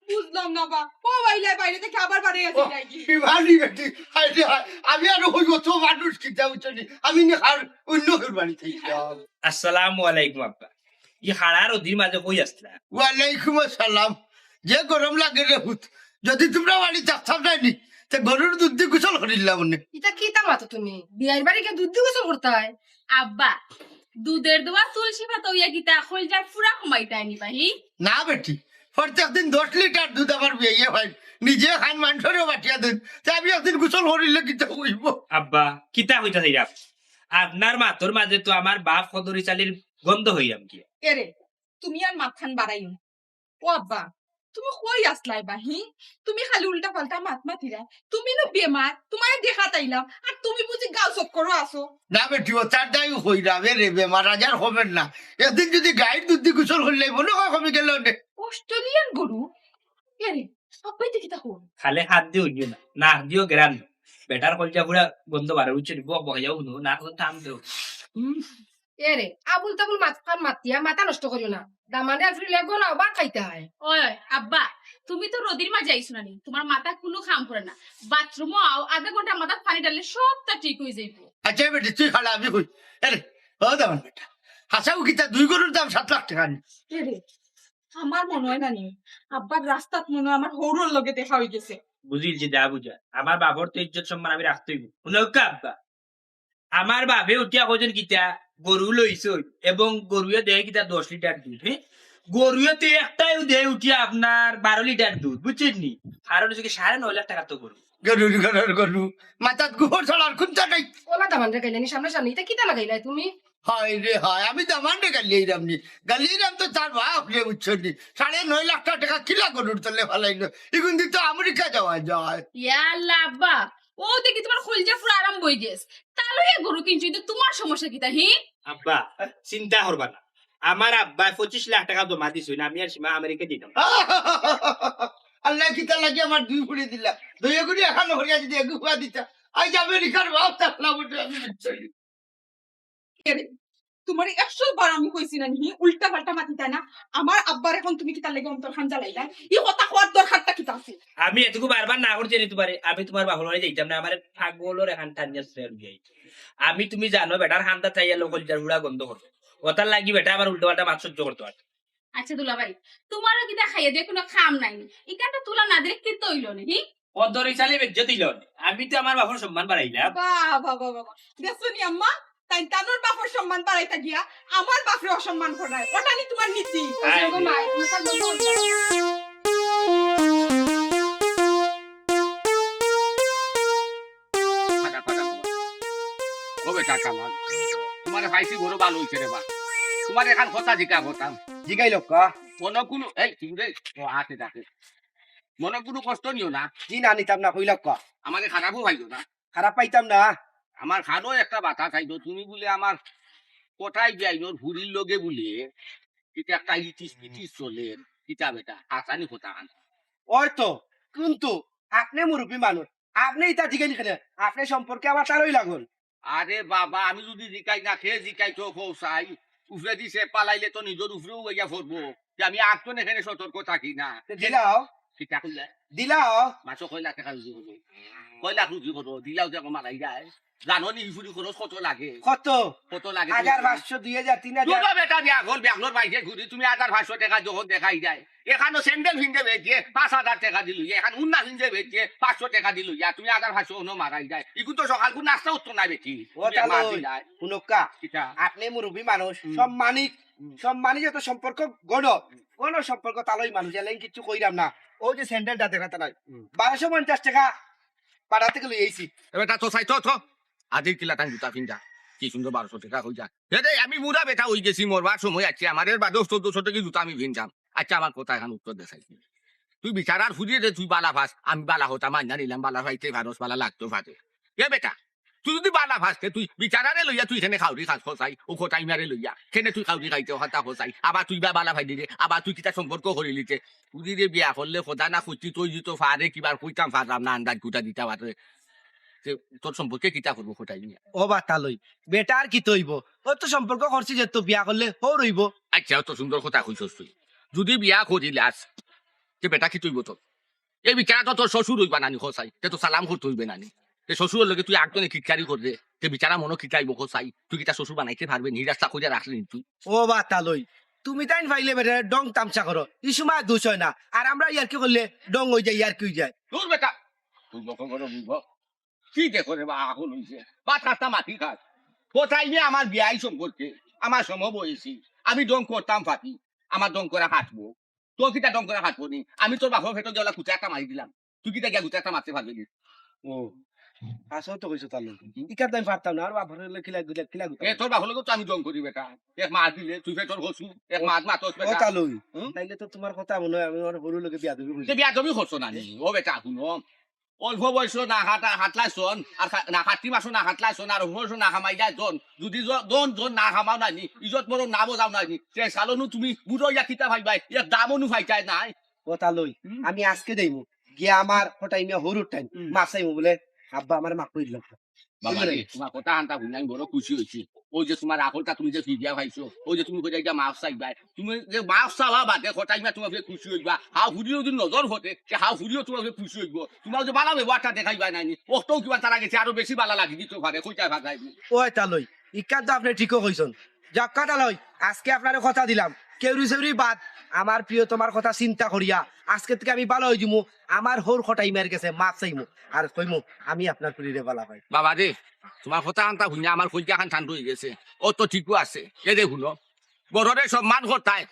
বুঝলাম না বা। ও বাইলে বাইরে থেকে আবার বাড়ি গেছে ও, নাকি? বিভানি বেটি, হায় রে হায়। আমি আরো কই কত মানুষ কিতা, বুঝছো নি? আমি নি আর অন্য কেউ বাড়ি থেকে যাও। আসসালামু আলাইকুম আব্বা। ই হারার ওদির মাঝে কই আসলা? ওয়ালাইকুম আসসালাম। যে গরম লাগে রে পুত। যদি তুমরা বাড়ি থাকতাম না নি, তে গরুর দুধ দি গোসল করিলাম নে। ইতা কিতা মাতো তুমি? বিয়ার বাড়ি গিয়া দুধ দি গোসল করতায়? আব্বা, দুধের দোয়া তুলসী পাতা অইয়া কিতা কইলজার ফুরা কমাইতায় নি বা, হি? না বেটি, প্রত্যেক দিন দশ লিটার দুধ আমার বিয়াইয়ে পাই, নিজে খাইন মানষরেও বাটিয়া দেইন, তে আমি একদিন গোসল করিলে কিতা অইবো? আব্বা, কিতা কইতা চাইরা? আপনার মাতর মাঝে তো আমার বাপ কদরি চালির গন্ধ হইরাম কি? এরে, তুমি আর মাতখান বাড়াইও না। ও আব্বা, তুমি কই আছলায় বা? হি, তুমি খালি উল্টা পাল্টা মাত মাতিরায়। তুমি নু বেমার, তুমারে দেখাত আইলাম, আর তুমি বুঝি গাঁও চক্করো আছো। না বেটি, ও তার দায়ও কইরা, আরে রে, বেমার আজার কমের না। একদিন যদি গাইর দুধ দি গোসল করলে মনে হয় কমি গেল নে। অস্ট্রেলিয়ান গরু? এরে, আব্বাই দেখি তা হল। খালি হাত দিও ইয়ে না, নাক দিও গেরান। বেটার কলজা পুরা গন্ধ বারো উঠছে, বক বক যাও হুনো, নাক থাম দেও। এরে, আবুল তাবুল মাতখান মাতিয়া মাথা নষ্ট করিও না। দামান্দে আর ফিরিলে গো না, বাদ খাইতে হয়। ওই, ওই, আব্বা, তুমি তো রোদির মাঝে আইছো না নি, তুমার মাথা কুনু কাম করে না। বাথরুমো আও, আধা ঘন্টার মাঝে পানি ঢাললে সবটা ঠিক অই যাইবো। আচ্ছা বেটি, তুই খালা, আমি কই। আরে, ও দামান বেটা, হাসাও কিতা দুই গরুর দাম সাত লাখ টেকা নি? এরে, আমার মনে হয় না নি, আব্বার রাস্তাত মনে হয় আমার হৌরর লগে দেখা অই গেছে। বুঝিলছি, দা বুঝা। আমার বাপর তো ইজ্জত সম্মান আমি রাখতে অইব। হুনউক্কা আব্বা, আমার বাপে উঠিয়া কইছইন কিতা, গরু লইছইন এবং গরুয়ে দেয় কিতা দশ লিটার দুধ, হে? গরুয়ে তো একটাইও দেয় উঠিয়া আপনার বারো লিটার দুধ, বুঝছইন নি? কারণ হচ্ছে কি সাড়ে নয় লাখ টেকার তো গরু। গরুর গরুর গরু, মাথাত গোবর ছাড়া আর কুন্তা নাই। ওলা দামান্দরে গাইলানি সামনে সামনে, ইতা কিতা লাগাইলায় তুমি? হায় রে হায়, আমি দামান্দরে গালি আইরাম নি। গালি আইরাম তো তার বাপরে, বুঝছো নি? সাড়ে নয় লাখ টেকা কিলা গরুর তলে ফালাইলো। ইগুন দি তো আমেরিকা যাওয়া যায়। ইয়া আল্লাহ আব্বা, ও দেখি তুমার কলজা পুরা আরম্ভ অই গেছে। তা লইয়া গরু কিনছো, কিন্তু তুমার সমস্যা কিতা, হি? আব্বা, চিন্তা করবা না। আমার আব্বায় পঁচিশ লাখ টেকা জমা দিছইন, আমি আর সীমা আমেরিকা যাইতাম। আল্লাহ কিতা লাগি আমার দুই ফুড়ি দিলা। দয়া করি এখন হরিয়া যদি এগু ফুয়া দিতা। আইজ আমেরিকার বাপ থাকলাম উঠে আমি বুঝছি। এরে, তুমারে একশো বার আমি কইছি না নি, উল্টা পাল্টা মাতিতায় না। আমার আব্বার এখন তুমি কিতার লাগি অন্তর খান জ্বালাইলায়? ই কথা কওয়ার দরকারটা কিতা আছে? আমি এতটুকু বারবার না করছি নি তুমারে, আমি তুমার বাপর বাড়ি যাইতাম না, আমারে পাগলর এখান টানিয়া ছেড়ে লইয়া আইছে। আমি তুমি জানো বেটার কান্দা চাইয়া লো কলজার পুরা গন্ধ করো। ওটার লাগি বেটা আমার উল্টা পাল্টা মাত সহ্য করতে পারে। আচ্ছা দুলাভাই, তুমারও কিতা খাইয়া দিয়া কুনু কাম নাই নি? ইখান তো তুলা না দিলে কিতা অইলো নি, হি? অদর ইসালে বেজ্জত দিল। আমি তো আমার বাপর সম্মান বাড়াইলাম। বাহ, বাহ, বাহ, বাহ, বাহ। দেখছো নি আম্মা? তাইন তানর বাপর সম্মান বাড়াইতা গিয়া আমার বাপরে অসম্মান করায়। ওটা নি তুমার নীতি। আয় ওগো মাই, মাথা গরম অই যায়। ফাটা ফাটা। ও বেটা কামাল, তুমারে পাইছি বড় ভালা অইছে রে বা। তুমারে এখান কথা জিকা করতাম। জিগাইলাউক্কা। মনো কুনু, এই, তুমি রে, ও আছে ডাকে। মনো কুনু কষ্ট নিও না। জি না, নিতাম না, কইলাউক্কা। আমারে খারাপও পাইও না। খারাপ পাইতাম না। আমার কানো একটা বাতা চাইতো, তুমি বুলে আমার কটাই বিয়াইনর ফুড়ির লগে বুলে, ইটা একটা ইটিস পিটিস চলের, কিতা বেটা, হাছানি কথা খান। ওই তো, কিন্তু আপনে মুরব্বি মানুষ, আপনে ইতা জিগাইন কেনে? আপনে সম্পর্কে আবার তারই লাগল। আরে বাবা, আমি যদি জিকাই না, কে জিকাই তো কও চাই, উপরেদি সে পালাইলে তো নিজর উপরেউ গিয়া পড়বো। যে আমি আটজন এখানে সতর্ক থাকি না। তে দিলাও, কিতা কইলে? দিলাও। মাসো কয় লাখ টেকা রুজি করবো, কয় লাখ রুজি করবো, দিলাও যে মারাই যায়। জানো নি, ফুড়ি খরচ কত লাগে? কত? কত লাগে? হাজার, পাঁচশো, দুই হাজার, তিন হাজার। দুটো বেটা বিয়া কর, বিয়া কর বাইকে ঘুরি, তুমি হাজার পাঁচশো টেকা যখন দেখাই যায়, এখানো স্যান্ডেল ফিনতে বেচে পাঁচ হাজার টেকা দিল, এখন উন্না ফিনতে বেচে পাঁচশো টেকা দিল, ইয়া তুমি হাজার পাঁচশো অনো মারাই যায়। ইগুন তো সকালকু নাস্তা উঠতো না বেটি। ও তালই, হুনউক্কা, কিতা? আপনে মুরব্বি মানুষ, হুম। সম্মানিক, হুম। সম্মানিক যত সম্পর্ক গণ, গণ সম্পর্ক তালই মানুষ, এলাইন কিচ্ছু কইরাম না। ও যে স্যান্ডেলটা দেখাত নাই, হুম। বারোশো পঞ্চাশ টেকা পাড়া থাকি লই আইছি। এ বেটা, তো চাই, তো, তো। আজির কিলা তান জুতা ফিন্দা। কি সুন্দর বারোশো টেকা কই যা। এ রে, আমি বুড়া বেটা অই গেছি, মরবার সময় আছে। আমার এর বাদে চৌদ্দশো টেকা জুতা আমি ফিনতাম। আচ্ছা, আমার কথা এখন উত্তর দে চাই। তুই বিচারার ফুড়িরে তুই বালা পাস, আমি বালা হতা মাইনা নিলাম, বালা পাইতে পারস, বালা লাগতো পারে। এ বেটা, তুই যদি বালা পাস, তে তুই বিচারারে লইয়া তুই এখানে খাউরি খাস কছাই, ও কটাই মারে লইয়া, কেনে তুই খাউরি খাইতে হতা কছাই, আবার তুই বা বালা পাইলি রে, আবার তুই কিতা সম্পর্ক করিলি তে, তুই রে বিয়া করলে কথা না কইতি, তুই দিত পারে, কিবার কইতাম পারলাম না, আন্দাজ গুটা দিতা পারে। তে তোর সম্পর্কে কিতা করবো কটাই মিয়া? ও বাতালই, বেটার কিতা অইবো? ও তো সম্পর্ক করছি যে তো বিয়া করলে হউর অইবো। আচ্ছা, অত সুন্দর কথা কইছস তুই। যদি বিয়া করিলাস, তে বেটা কিতা অইবো তোর? এই বিচারা তো তোর শ্বশুর অইবা নানি কছাই, তে তো সালাম করতে অইবে নানি। তে শ্বশুরর লগে তুই আটজনে কিটকারি কররে, তে বিচারা মনো কিতা অইবো কছাই, তুই কিতা শ্বশুর বানাইতে পারবে নি? রাস্তা কইরা রাখলে নি তুই। ও বাতালই, তুমি তাইন পাইলে বেটারে ঢং তামশা করো, ই সময় দুষ হয় না। আর আমরা ইয়ার্কি করলে ঢং অই যায়, ইয়ার্কি অই যায়। দূর বেটা, তুই বকো করো বুঝবো। কি দেখো রে বা, আগুন হইছে। বা ঠাট্টা মাটি খাস। কোথায় গিয়ে আমার বিয়াই সম্পর্কে, আমার সমবয়সী, আমি ঢং করতাম পারি, আমার ঢং করা কাটবো। তোর কিতা ঢং করা কাটবো নি? আমি তোর বাপর পেটো গিয়া কুচা একটা মারি দিলাম। তুই কিতা গিয়া কুচা একটা মারতে পারবি নি? ও, আসলে তো কইছো তালই। ইকার তো আমি পারতাম না, আর বাপরে কিলা কিলা কিলা এ, তোর বাপর লগে তো আমি জং করি বেটা। এক মাত দিলে তুই ফেটর হসু, এক মাত মাতস ও বেটা। তালই। হুম? তাইলে তো তোমার কথা মনে হয় আমি আমার হরুর লগে বিয়াদবি কইছি। তে বিয়াদবি করছো না নি? ও বেটা, হুনো। অল্প বয়সো না হাতা হাতলাইছন, আর খা-, না খাটি মাসো না হাতলাইছন, আর অল্প বয়সো না খামাই যাইছন। যদি জ-, জন জন না খামাও না নি, ইজ্জত মরণ না বজাও না নি, তে সালনু তুমি বুড়ো ইয়া কিতা পাইবায়, ইয়া দামনু পাইতায় নায়। ও তালই, হুম। আমি আজকে যাইমু, গিয়া আমার কটাই মিয়া হরুর টাইম, হুম। মাছ চাইমু বলে, আব্বা আমার মাফ করি দিলাম। বাবা রে, তোমার কথা আনতা হুনি আমি বড় খুশি হইছি। ওই যে তোমার আকলটা তুমি যে ফিরিয়া পাইছো, ওই যে তুমি কইরা গিয়া মাফ চাইবায়, তুমি যে মাফ চাওয়া বাদে কটাই মিয়া তোমার খুশি হইবা। হাও ফুরিও যদি নজর হতে, সে হাও ফুরিও তোমার খুশি হইব। তোমার যে বালা ব্যবহারটা দেখাইবায় নাইনি, অতও কিবা তারা গেছে আরো বেশি বালা লাগি দিতে পারে, কইতায় পারতায় নি। ওই তালই, ইকান তো আপনি ঠিকও কইছন। যাক্কা তালই, আজকে আপনারে কথা দিলাম, কেউরি সেউরি বাদ, আমার প্রিয় তোমার কথা চিন্তা করিয়া আজকে থেকে আমি ভালা হই যিমু, আমার হউর কটাই মিয়ার গেছে মাফ চাইমু, আর কইমু আমি আপনার ফুরিরে ভালা পাই। বাবা রে, তোমার কথা আনতা হুনি আমার কলিজা খান ঠান্ডা হই গেছে। ও তো ঠিকও আছে। এ দেখো না, বড়রে সম্মান করতায়,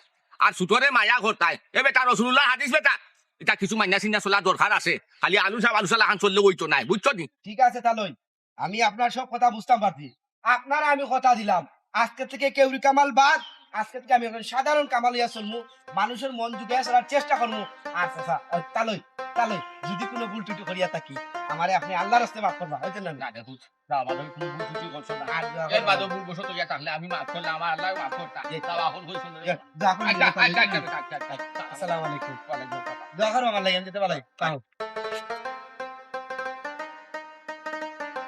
আর ছোটরে মায়া করতায়। এ বেটা রসুলুল্লাহর হাদিস বেটা, ইতা কিছু মাইনা চিন্তা চলা দরকার আছে। খালি আলু সাব আলু সালা খান চললে অইতো নায়, বুঝছো নি? ঠিক আছে তালই, আমি আপনার সব কথা বুঝতাম পারছি। আপনারে আমি কথা দিলাম, আজকে থেকে কেউরি কামাল বাদ, আজকে থেকে আমি একজন সাধারণ কামাল হইয়া চলমু, মানুষের মন জুগাইয়া চলার চেষ্টা করমু। আর চাচা, ওই তালই, তালই, যদি কোনো ভুল ত্রুটি করিয়া থাকি, আমারে আপনি আল্লাহর রাস্তে মাফ করবা, হইতো না? না, দেখো, না, আমার ওই কোনো ভুল ত্রুটি করছো না। আর দোয়া এর করবা। বাদেও ভুল বশত ইয়া থাকলে আমি মাফ করলে আমার আল্লাহ মাফ করতা। জি। তাও এখন হইছো না। জি, দোয়া করবা, আচ্ছা, তালই। আচ্ছা, আচ্ছা, আচ্ছা, আচ্ছা। আসসালামু আলাইকুম। ওয়ালাইকুম আসসালাম। দোয়া করবা আমার লাগি, আমি যেতে পারি। তাও।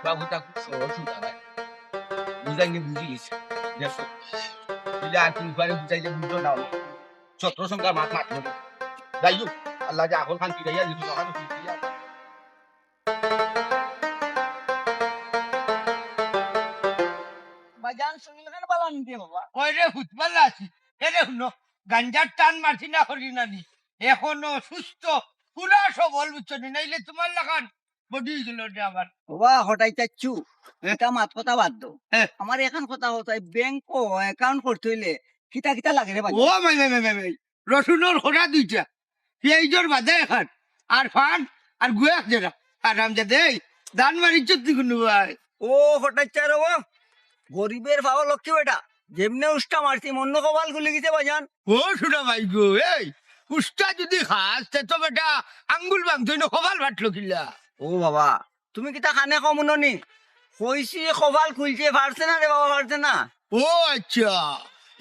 বাবু, তা খুব সহজ সুজা ভাই। বুঝাইলে বুঝি গেছে। দেখো, বুঝলে আর তুমি পরে বুঝাইলে বুঝো না। ছত্র সংখ্যা মাত মাত হবে। যাই হোক, আল্লাহ যে আকল খান ফিরাইয়া দিল, তখন ফিরিয়া। বাজান শুনলে কেন বালা নিতে বাবা? ওই রে, হুতবাল্লা আছি। এ রে, হুনো, গাঞ্জার টান মারছি না করি না নি। এখনো সুস্থ, পুরা সবল, বুঝছো নি? নাইলে তোমার লাখান বডি গেল রে আমার। বাবা, হঠাৎ চাচ্ছু, হ্যাঁ? এটা মাত কথা বাদ দাও। হ্যাঁ। আমার এখন কথা হতো, এই ব্যাংকো অ্যাকাউন্ট করতে হইলে কিতা কিতা লাগে রে ভাই? ও ভাই, ভাই, ভাই, ভাই, ভাই। রসুনর খোড়া দুইটা, পিয়াইজর বাদে এখন, আর ফান, আর গুয়া যেটা। আর রামজাদে, এই, দান মারিচ্ছত নি কোনো ভাই? ও হঠাৎ চার ও, গরিবের পাওয়া লক্ষ্মী বেটা, যেমনে উষ্টা মারছি, মন্য কপাল খুলে গেছে বাজান। ও সুরা ভাই গো, এই, উষ্টা যদি খাস, তে তো বেটা আঙ্গুল ভাঙতো না, কপাল ফাটলো কিলা। ও বাবা, তুমি কিতা কানে কম হুনো নি? কইছি কপাল খুলছে, ফাটছে না রে বাবা, ফাটছে না। ও আচ্ছা,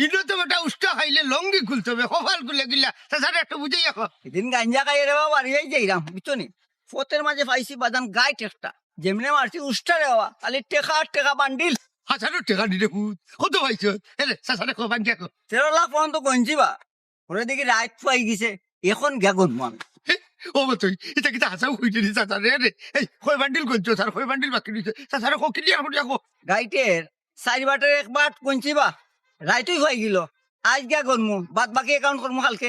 ইনো তো বেটা উষ্টা খাইলে লঙ্গি খুলতে হবে, কপাল খুলে গেলা। চাচারে একটু বুঝাই রাখো। এদিন গাঞ্জা খাইয়া রে বাবা, বাড়ি যাইরাম, বুঝছো নি? পথের মাঝে পাইছি বাজান গাইট একটা, যেমনে মারছি উষ্টা রে বাবা, খালি টেকা আর টেকা বান্ডিল। হাজারো টেকা দিলে ভূত, কত পাইছো? এ রে, চাচারে কো, ভাঙ্গিয়া কো। তেরো লাখ পর্যন্ত গঞ্জি বা। ওরে দেখি রাইত পাই গেছে, এখন গিয়া গনমু আমি। হে, ও বা তুই, এটা কিতা হাছাউ কইতে নি চাচা রে রে? এই, কয় বান্ডিল গনছো স্যার, কয় বান্ডিল বাকি রইছে? চাচারে কো, ক্লিয়ার করিয়া কো। গাইটের চাইর বাটের এক বাট গনছি বা, রাইতই পাই গেল। আইজ গিয়া গনমু, বাদ বাকি অ্যাকাউন্ট করমু কালকে।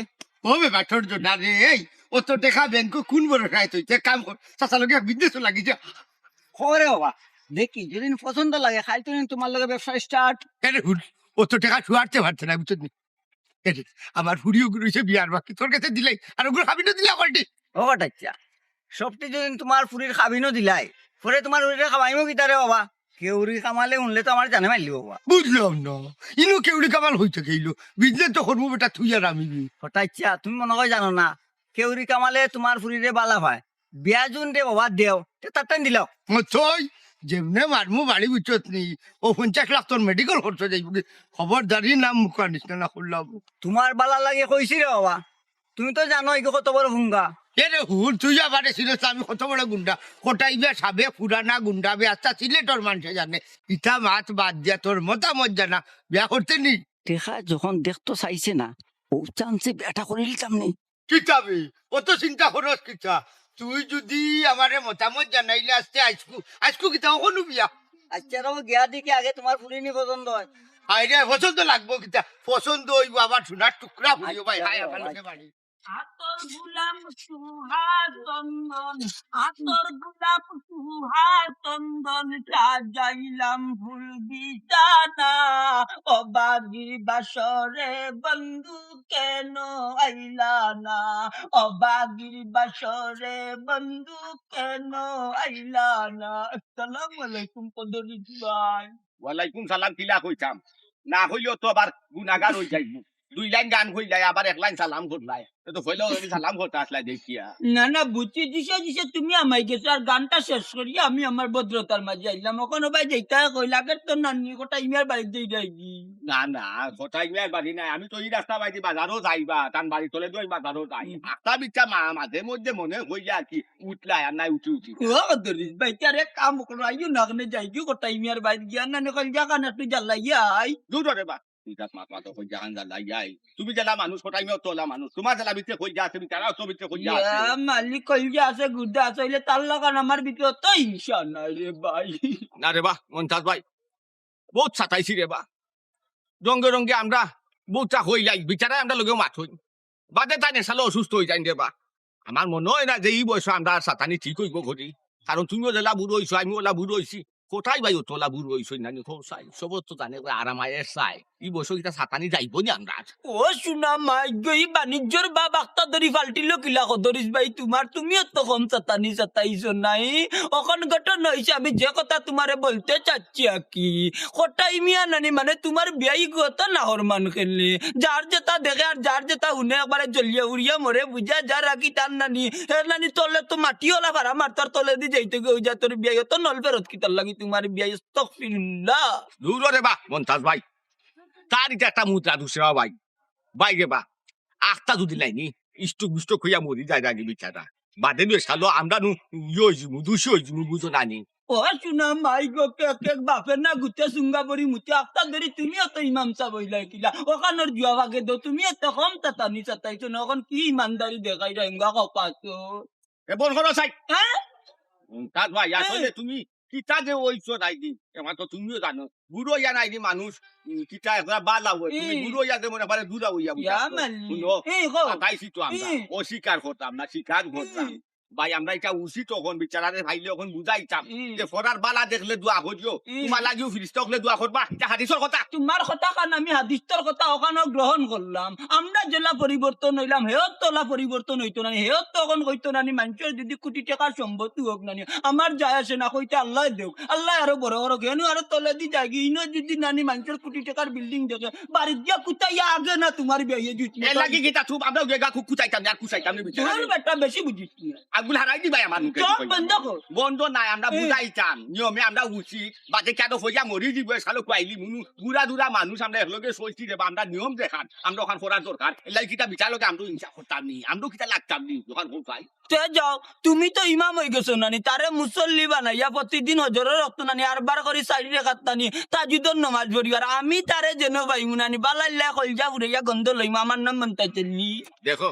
ও বে বাটর জোড়া রে, এই, অত টেকা ব্যাংকো কোন ভরসায় থইতে? এক কাম কর, চাচার লগে এক বিজনেসও লাগি যা। করে বাবা, দেখি, যদি পছন্দ লাগে, খাইতে তোমার লগে ব্যবসা স্টার্ট। এরে হুন, অত টেকা শুয়ারতে পারতে না, বুঝছো নি? এরে, আমার ফুড়ি ওগুলো হইছে বিয়ার বাকি, তোর কাছে দিলাই, আর ওগুলো খাবি না দিলে আমার ডি। ও বাটাচ্চা, সবটি যদি তোমার ফুড়ির খাবিনও দিলাই, পরে তোমার ফুড়িরে খাবাইমু কিতা রে বাবা? কেউরি কামালে হুনলে তো আমার জানে মারলি বাবা। বুঝলাম না, ইনো কেউরি কামাল হইতে গেইল, বিজনেস তো করবো বেটা তুই আর আমি। হঠাৎ তুমি মনে হয় জানো না, কেউরি কামালে তোমার ফুড়িরে বালা পায়, বিয়া জুন রে বাবা দেও, তে তার টাইম দিলাও। ও তুই যেমনে মারমু বাড়ি বুঝছত নি, ও পঞ্চাশ লাখ তোর মেডিকেল খরচ যাইব কি? খবরদারি নাম মুখ আনিস না, না করলাম। তোমার বালা লাগে কইছি রে বাবা, তুমি তো জানো এগু কত বড় হুঙ্গা। এ রে হুন, তুই আবার ছিল আমি কত বড় গুন্ডা, কটাই বিয়া সাবে পুরানা গুন্ডা বে, আচ্ছা সিলেটর মানুষে জানে। ইটা মাত বাদ দিয়া তোর মতামত জানা, বিয়া করতে নি। টেকা যখন দেখতো চাইছে না, ও চান্সে বেটা করে নিতাম নি। কিতাবে? অত চিন্তা করস কিতা? তুই যদি আমারে মতামত জানাইলে আজকে আইজকু, আইজকু কিতা অখনু বিয়া? আচ্ছা, রও গিয়া দেখি আগে তোমার ফুড়ি নি পছন্দ হয়। আইরে, পছন্দ লাগবো কিতা? পছন্দ হইব আবার সোনার টুকরা ফুড়িও ভাই, আচ্ছা, হায়, আমার আচ্ছা। লোকে বাড়ি। আতর গোলাপ সুহার চন্দন, আতর গোলাপ সুহার চন্দন, সাজাইলাম ফুল বিছানা। অবাগির বাসরে বন্ধু কেন আইলা না? অবাগির বাসরে বন্ধু কেন আইলা না? আসসালামু আলাইকুম কদরিছ ভাই। ওয়ালাইকুম সালাম, কিলা কইতাম? না কইলেও তো আবার গুনাগার অই যাইমু। দুই লাইন গান কইলাই, আবার এক লাইন সালাম করলাই। তো তো পয়লা আমি সালাম করতে আসলাই দেখিয়া। না, না, বুঝছি, দিশা, দিশা, তুমি আমায় গেছো, আর গানটা শেষ করি আমি আমার ভদ্রতার মাঝে আইলাম। অখন ও ভাই যেটা কইলা, আগের তো নানি কটাই মিয়ার বাড়িত যাই যাইগি। না, না, কটাই মিয়ার বাড়ি নাই, আমি তো এই রাস্তা বাইদি বাজারও যাইবা, তান বাড়ি তলে দুই বাজারও যাই। হুম। আখতা বিচ্ছা মা-, মাঝে মধ্যে মনে অইয়া আর কি, উঠলাই আর নাই উঠি উঠি। ও কদরিছ ভাই, তার এক কাম করো, আইও না, ওখানে যাইগি, কটাই মিয়ার বাড়িত গিয়া নানি কইল জাগান একটু জ্বালাইয়া আই। দূর রে বা। তুই যাত মাত মাতো কই জাগান জ্বালাই যাই। তুমি যেলা মানুষ, কটাই মিয়াও তো অলা মানুষ। তোমার যেলা ভিতরে কই যা আছে, তারাও তো ভিতরে কই যা আছে। ইয়া মালিক, কই যা আছে, গুদ্দা আছে, অইলে তার লাখান আমার ভিতরে তো হিংসা নাই রে ভাই। না রে বা, মন্তাজ ভাই, বউত সাতাইছি রে বা। রঙে রঙে আমরা বউততা কইলাই, বিচারায় আমরা লগেও মাত অই। বাদে তাইন এসালো অসুস্থ অই যাইন রে বা। আমার মনো অয় না যে ই বয়সো আমরা আর সাতানি ঠিক অইবো করি। কারণ তুমিও যেলা বুড়ো অইছো, আমিও অলা বুড়ো অইছি। কটাই ভাই অত অলা বুড়ো অইছো নানি, কও চাই। সবর তো জানে কয় আরাম আয়েশ চাই। ই বয়সো কিতা সাতানি যাইবো নি আমরা আর? ও সোনা মাই গো, ই বাণিজ্যর বাপ আখতা ধরি ফাল্টিলো কিলা কদরিছ ভাই তুমার? তুমিও তো কম সাতানি সাতাইছো নায়। অখন ঘটনা অইছে, আমি যে কথা তুমারে বলতে চাইছি আর কি, কটাই মিয়া নানি, মানে, তুমার বিয়াই গত নাফরমান খেললে। যার যেটা দেখে আর যার যেটা হুনে একবারে জ্বলিয়া উড়িয়া মরে, বুঝা যার রাখি তার নানি। হে নানি, তলে তো মাটি অলা ফাড়া মারতার তলেদি যাইতে গিয়া অউ যা তোর বিয়াই অত নল ফেরত কিতার লাগি তুমার বিয়াই, আস্তাগফিরুল্লাহ। দূর রে বা, মন্তাজ ভাই। তার ইটা একটা মুদ্রা দুসরা ভাই। ভাই রে বা, আখতা যদি নাইনি, ইষ্টুক বিষ্টুক অইয়া মরি যায় নানি বিচারা। বাদে নু এসালো আমরা নু ইয়ে অইযিমু, দুষী অইযিমু, বুঝো নানি? ও সোনা মাই গো, কে কে বাপের না গুতে সুঙ্গা বড়ি মুতে আখতা ধরি, তুমিও তো ইমাম সাব অইলাই কিলা। অখানর জুয়াব আগে দেও, তুমিও তো কম সাতানি সাতাইছো না, অখন কি ইমানদারি দেখাইরায়, ইঙ্গা কপাতো। এ বল করো সাই। হ্যাঁ? মন্তাজ ভাই, আসলে হ্যাঁ। তুমি কিতা যে অইছো নাইনি, এবার তো তুমিও জানো। বুড়ো অইয়া নাইনি মানুষ, উম, কিতা একবার বালা অয়। তুমি হুম। বুড়ো অইয়া যেমন একবারে বুড়া অইয়া ইয়া বুঝাছো। মালি। হুনো, এই গো। সাতাইছি তো আমরা। হুম। অস্বীকার করতাম না, স্বীকার করতাম। হুম। ভাই, আমরা ইটা উচিত অখন বিচারারে পাইলে অখন বুঝাইতাম হুম। যে ফরার বালা দেখলে দোয়া করিও। হুম। তুমার লাগিও ফিরিস্তা অকলে দোয়া করবা। ইটা হাদিসর কথা। তুমার কথাখান আমি হাদিসর কথা অখানো গ্রহণ করলাম। আমরা যেলা পরিবর্তন অইলাম, হেও তো অলা পরিবর্তন অইতো নানি, হেও তো অখন কইতো নানি, মানষর যদি কুটি টেকার সম্পত্তি অউক নানি, আমার যায় আসে না, কইতে আল্লায় দেউক, আল্লায় আরো বড় করউক, হেনু আরো তলেদি যায়গি, ইনো যদি নানি মানষর কুটি টেকার building দেখে, বাড়িত গিয়া কুতাইয়া আগে না তুমার বিয়াইয়ে জুত এর লাগি কিতা চুপ, আমরা গেগা খুব কুচাইতাম, আর কুচাইতাম না বিচারা। তোর বেটা বেশি বুঝিস তুই। আগুল হারাই দিবায় আমার মুখে চোখ কইয়া। বন্ধ কর। বন্ধ নায়, আমরা হুম। বুঝাইতাম, নিয়মে আমরা উচিত, বাদে কেন হইয়া মরি দিব, এসালো কুয়াইলি মুনু, বুড়া দুরা মানুষ, আমরা একলগে চলছি রে বা, আমরা নিয়ম দেখান, আমরা অখান করার দরকার, এর লাগি কিতা বিচার লগে আমরা হিংসা করতাম নি, আমরা কিতা লাগতাম নি, অখান কোন ভাই? তে যাও, তুমি তো ইমাম অইগেছো নানি, তারে মুসল্লি বানাইয়া প্রতিদিন হজরর অক্ত নানি, আরবার করি চাইর রেকাত নানি, তাজুদর নমাজ পড়িও। আর আমি তারে যেন পাইমু নানি, বালাইল্লা কইলজা ফুরাইয়া গন্ধ লইমু, আমার নাম মন্তাজ আলী। দেখো,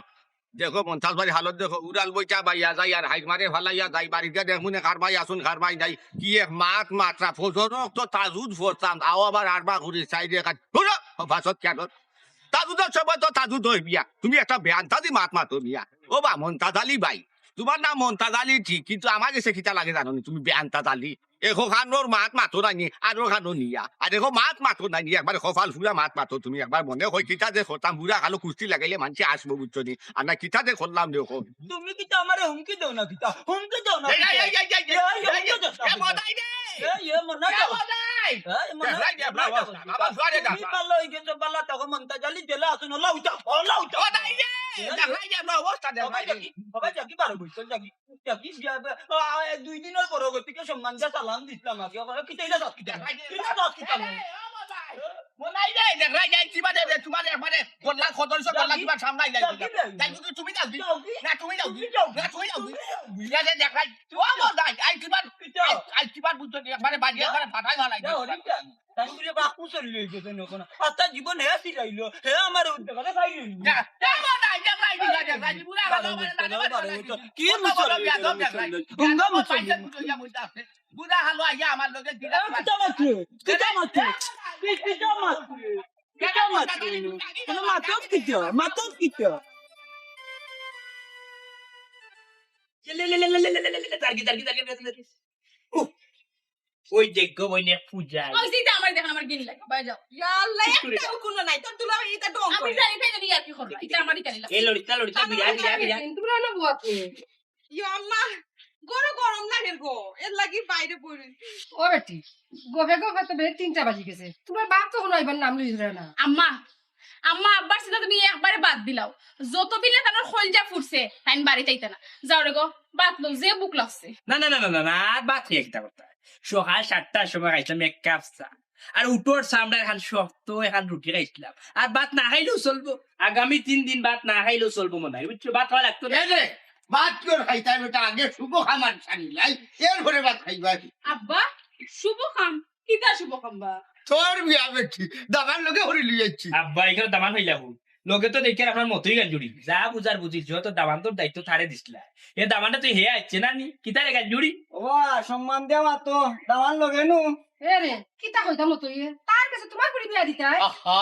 দেখো, মন্তাজ ভাইর হালত দেখো, উড়াল বইটা বাইয়া যাই আর হাইক মারে ফালাইয়া যাই, বাড়িতে দেখমু নে কার ভাই আসুন, কার ভাই নাই। কি এক মাত মাতরা, ফজরর অক্ত তাজুদ পড়তাম, আও আবার আরবার করি চাইর রেকাত। হুনো, ও ভাষত কেন? তাজুদর সময় তো তাজুদ অয় মিয়া। তুমি একটা বেআন্তাজি মাত মাতো মিয়া। ও বা মন্তাজ আলী ভাই, তুমার নাম মন্তাজ আলী ঠিক, কিন্তু আমার গেছে কিতা লাগে জানো নি তুমি? বেআন্তাজ আলী। এখো খানোর মাত মাতো নানি, আরো খানো নিয়া। আর এখো মাত মাতো নানি, একবার কপাল ফুরা মাত মাতো তুমি। একবার মনে অয় কিতা যে করতাম, বুড়া কালো কুস্তি লাগাইলে মানষে আসবো, বুঝছো নি? আর না কিতা যে করলাম রে অখন। তুমি কিতা আমারে হুমকি দেও না কিতা? হুমকি দেও না এই, কিতা? এই, এই, এই, এই, এই, এই, এই, হুমকি দেও না এই, কিতা? মনাই রে। এই, এ মনাই এ, দেও। মনাই। এই, মনাই দেও। এই, এই, এই, এই, এই, এই, এই, এই, এই, এই, এই, এই, এই, এই, এই, এই, এই, তুমি ভালা অইগেছো, ভালা থাকো, মন্তাজ আলী জেলা আছইন, অলা উঠা, অলা উঠা। ও, নাই রে, এ, দেখাই দে, আমরা অবস্থা ও, দেখাই দে। জাগি, ও, জাগি, বারো বছর জাগি, জাগি, বিয়া, আ, আ, দুই দিনর পর গতিকে সম্মান দিয়া সালাম দিছলাম আগে, ওখানে কিতা ইলা যাস কিতা? দেখাই দে। কিতা যাস কিতা? এ, ও, মনাই। মনাই রে, দেখাই দে, কিবা দে, দে, তোমার একবারে গল্লা খদর সব গল্লা জাগি, তোমার সামনে আইলাই। জাগি দে। যাই কিন্তু তুমি যাও, যাও কি? না, তুমি যাও, তুমি যাও। না, তুমি যাও। তুমি যাও। ইয়া দে, দেখাই। ও, মনাই, আই কিবা, কিতা? আই, আই কিবা বুঝছো নি? একবারে বাড়ি, যাও। একবারে ফাটাই ফালাই যাও, দিছো। ঠিক আছে। তাই বলে বাপু চলি লই গেছে নখন। আর তার জীবন হে ফিরাইলো, হে আমার উদ্যোগ, আরে ভাই লইলো। যা, যা, বাবা, যা, যা, ভাই, যা, যা, ভাই, বুড়া বারো হলো, বছর, বারো বারো বছর, বছর। কি কত বড় মুসল্লি, বিয়াদব, যা, ভাই। উঙ্গা মুসল্লি। বুড়া হলো, আইয়া আমার লগে এ, কিতা মাতরে? কিতা মাতরে? কি, কিতা মাতরে? কিতা মাতরে? কোনো মাতত কিতা? মাতত কিতা? লে, লে, লে, লে, লে, লে, লে, লে, লে, তার্কি, তার্কি, তার্কি, তার্কি, তার্কি। উহ, ওই দেখো, ওই নে পূজা। ওই যে ইতা আমার দেখেন, আমার ঘিন লাগে। বাইরে যাও। ইয়া আল্লাহ, কিচ্ছু একটা নাই। উকুনও নাই। তোর দুলাভাই ইতা ঢং আমি করে। জানি, তাই জানি আর কি করবা। ইতা আমার ইতা নিলাম। এ লড়িতা, লড়িতা, বিরা, বিরা, বিরা। তোমরা না বুয়াতে। ইয়া আম্মা, ঘরো গরম লাগের গো। এর লাগি বাইরে বই রইছি। ও বেটি, গফে গফে তো বেলা তিনটা বাজি গেছে। তুমার বাপ তো কুনু আইবার নাম লইরা না। আম্মা, আম্মা, আব্বার চিন্তা তুমি একবারে বাদ দিলাও। যত বিলে তানর কইলজা ফুটছে, তাইন বাড়িত আইতা না। যাও রে গো, ভাত লও, যে ভুক লাগছে। না, না, না, না, না, না, আর ভাত খাইয়া কিতা করতায়? সকাল সাতটার সময় খাইছলাম এক কাপ চা। আর উটর চামড়ার এখান শক্ত এখান রুটি খাইছলাম। আর ভাত না খাইলেও চলবো। আগামী তিন দিন ভাত না খাইলেও চলবো মনে হয়, বুঝছো? ভাত খাওয়া লাগতো না। এ রে, ভাত কিওর খাইতায় বেটা? আগে শুভ কাম আনছানি লাই, এরপরে ভাত খাইবায়। আব্বা, শুভ কাম? কিতা শুভ কাম বা? তোর বিয়া বেটি, দামান লগে করি লই আইছি। আব্বা, ইখানো দামান পাইলা কই? লগে তো দেখিয়ার আপনার মতোই গাঞ্জুড়ি। যা বুঝার বুঝিল, যেহেতু দামানর দায়িত্ব তারে দিছলা। এ দামানটা তো হে আইছে না নি? কিতা রে গাঞ্জুড়ি? ও বা, সম্মান দিয়া মাতো, দামান লগে নু। এ রে, কিতা কইতাম তো ইয়ে? তার গেছে তুমার ফুড়ি বিয়া দিতায়? আহা,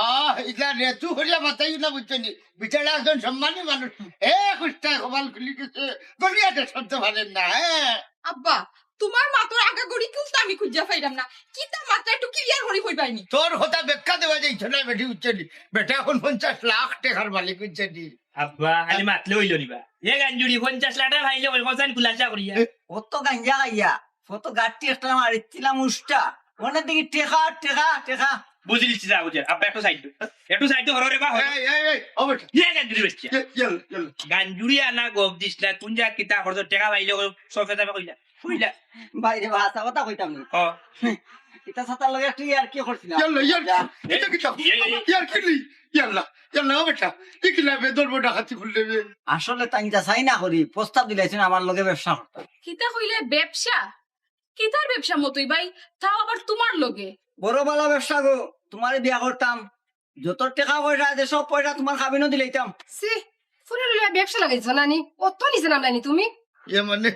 ইলা রে, তুই করিয়া মাতাইও না, বুঝছো নি? বিচারা একজন সম্মানী মানুষ। এ, কুষ্টায় কপাল খুলি গেছে, গলিয়া দে শব্দ পারেন না, হ্যাঁ? আব্বা, তুমার মাতর আগা গড়ি কুলতা আমি খুঁজিয়া পাইরাম না। কিতা মাতরায় একটু clear করি কইবায় নি? তোর কথা ব্যাখ্যা দেওয়া যাইতো না, বেটি, বুঝছো নি? বেটা এখন পঞ্চাশ লাখ টেকার মালিক, বুঝছো নি? আব্বা, খালি মাতলে অইলো নি বা? এ গাঞ্জুড়ি, পঞ্চাশ লাখ টেকা পাইলে অই, কইছাইন খুলাসা করিয়া। অত গাঞ্জা খাইয়া, অত গাট্টি একটা মারিছিলাম উষ্টা। অনে দেখি টেকা, টেকা, টেকা। বুঝিলিছি যা বুঝার। আব্বা, একটু side দেও। একটু side দেও, হরো রে বা, হরো। এই, এই, এই, ও বেটা। ইয়ে গাঞ্জুড়ি বেচছে। ইয়ে, ইয়ে, ইয়ে। গাঞ্জুড়ি আনা গপ দিস না, কুন জাগাত কিতা করছো, টেকা পাইলে কই, সফে যাবে কইলা। কইলা। বাইরে বা, হাছা কথা কইতাম নি। ও। ইতা ছাতার লগে একটু ইয়ার্কি করছিলাম। ইয়াল্লা, ইয়ার্কি। যা। ইতা কিতা? ইয়ে, ইয়ে, ইয়ে। ইয়ার্কি নি? ইয়াল্লা, ইয়াল্লা, ও বেটা। ই কিলা বে, ধরবো ডাকাতি করলে বে। আসলে তাইন যাচাই না করি, প্রস্তাব দিলাইছইন আমার লগে ব্যবসা করতা। কিতা কইলে ব্যবসা? কিতার ব্যবসা মতই ভাই? তাও আবার তুমার লগে? বড় বালা ব্যবসা গো, তুমারে বিয়া করতাম। যত টেকা পয়সা আছে, সব পয়সা তুমার কাবিনো দিলাইতাম। ছি, ফুড়ির লইয়া ব্যবসা লাগাইছো না নি? অত নিচে নামলায় নি তুমি? ইয়ে মানে,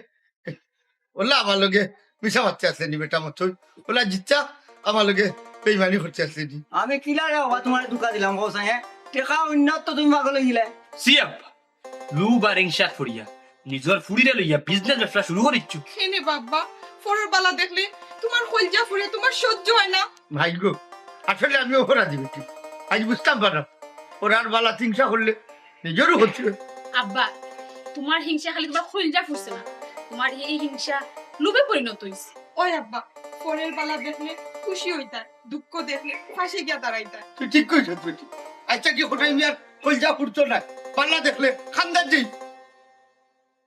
ওলা আমার লগে মিছা মাততে আসলে নি বেটা মতই। ওলা জিচ্ছা আমার লগে বেইমানি করতে আসলে নি। আমি কিলা রে বাবা তুমারে ধোকা দিলাম, কও চাই, হ্যাঁ? টেকা অইন্যত তো তুমি পাগল অইগেলায়। ছি আব্বা, লোভ আর হিংসাত পড়িয়া নিজর ফুড়িরে লইয়া business ব্যবসা শুরু করিচ্ছু। কেনে বাবা, পরর বালা দেখলে তুমার কইলজা পুড়ে, তুমার সহ্য অয় না। ভাই গো, আসলে আমি অপরাধী বেটি। আইজ বুঝতাম পারলাম, পরর বালা হিংসা করলে নিজরও ক্ষতি অয়। আব্বা, তুমার হিংসা খালি তুমার কইলজা পুড়ছে না, তুমার এই হিংসা লোভে পরিণত অইছে। ওই আব্বা, পরর বালা দেখলে খুশি অইতায়, দুঃখ দেখলে পাশে গিয়া দাঁড়াইতায়। তুই ঠিক কইছস বেটি। আচ্ছা, কি কোথায় মিয়ার কইলজা পুড়তো না, বালা দেখলে খান্দার যেই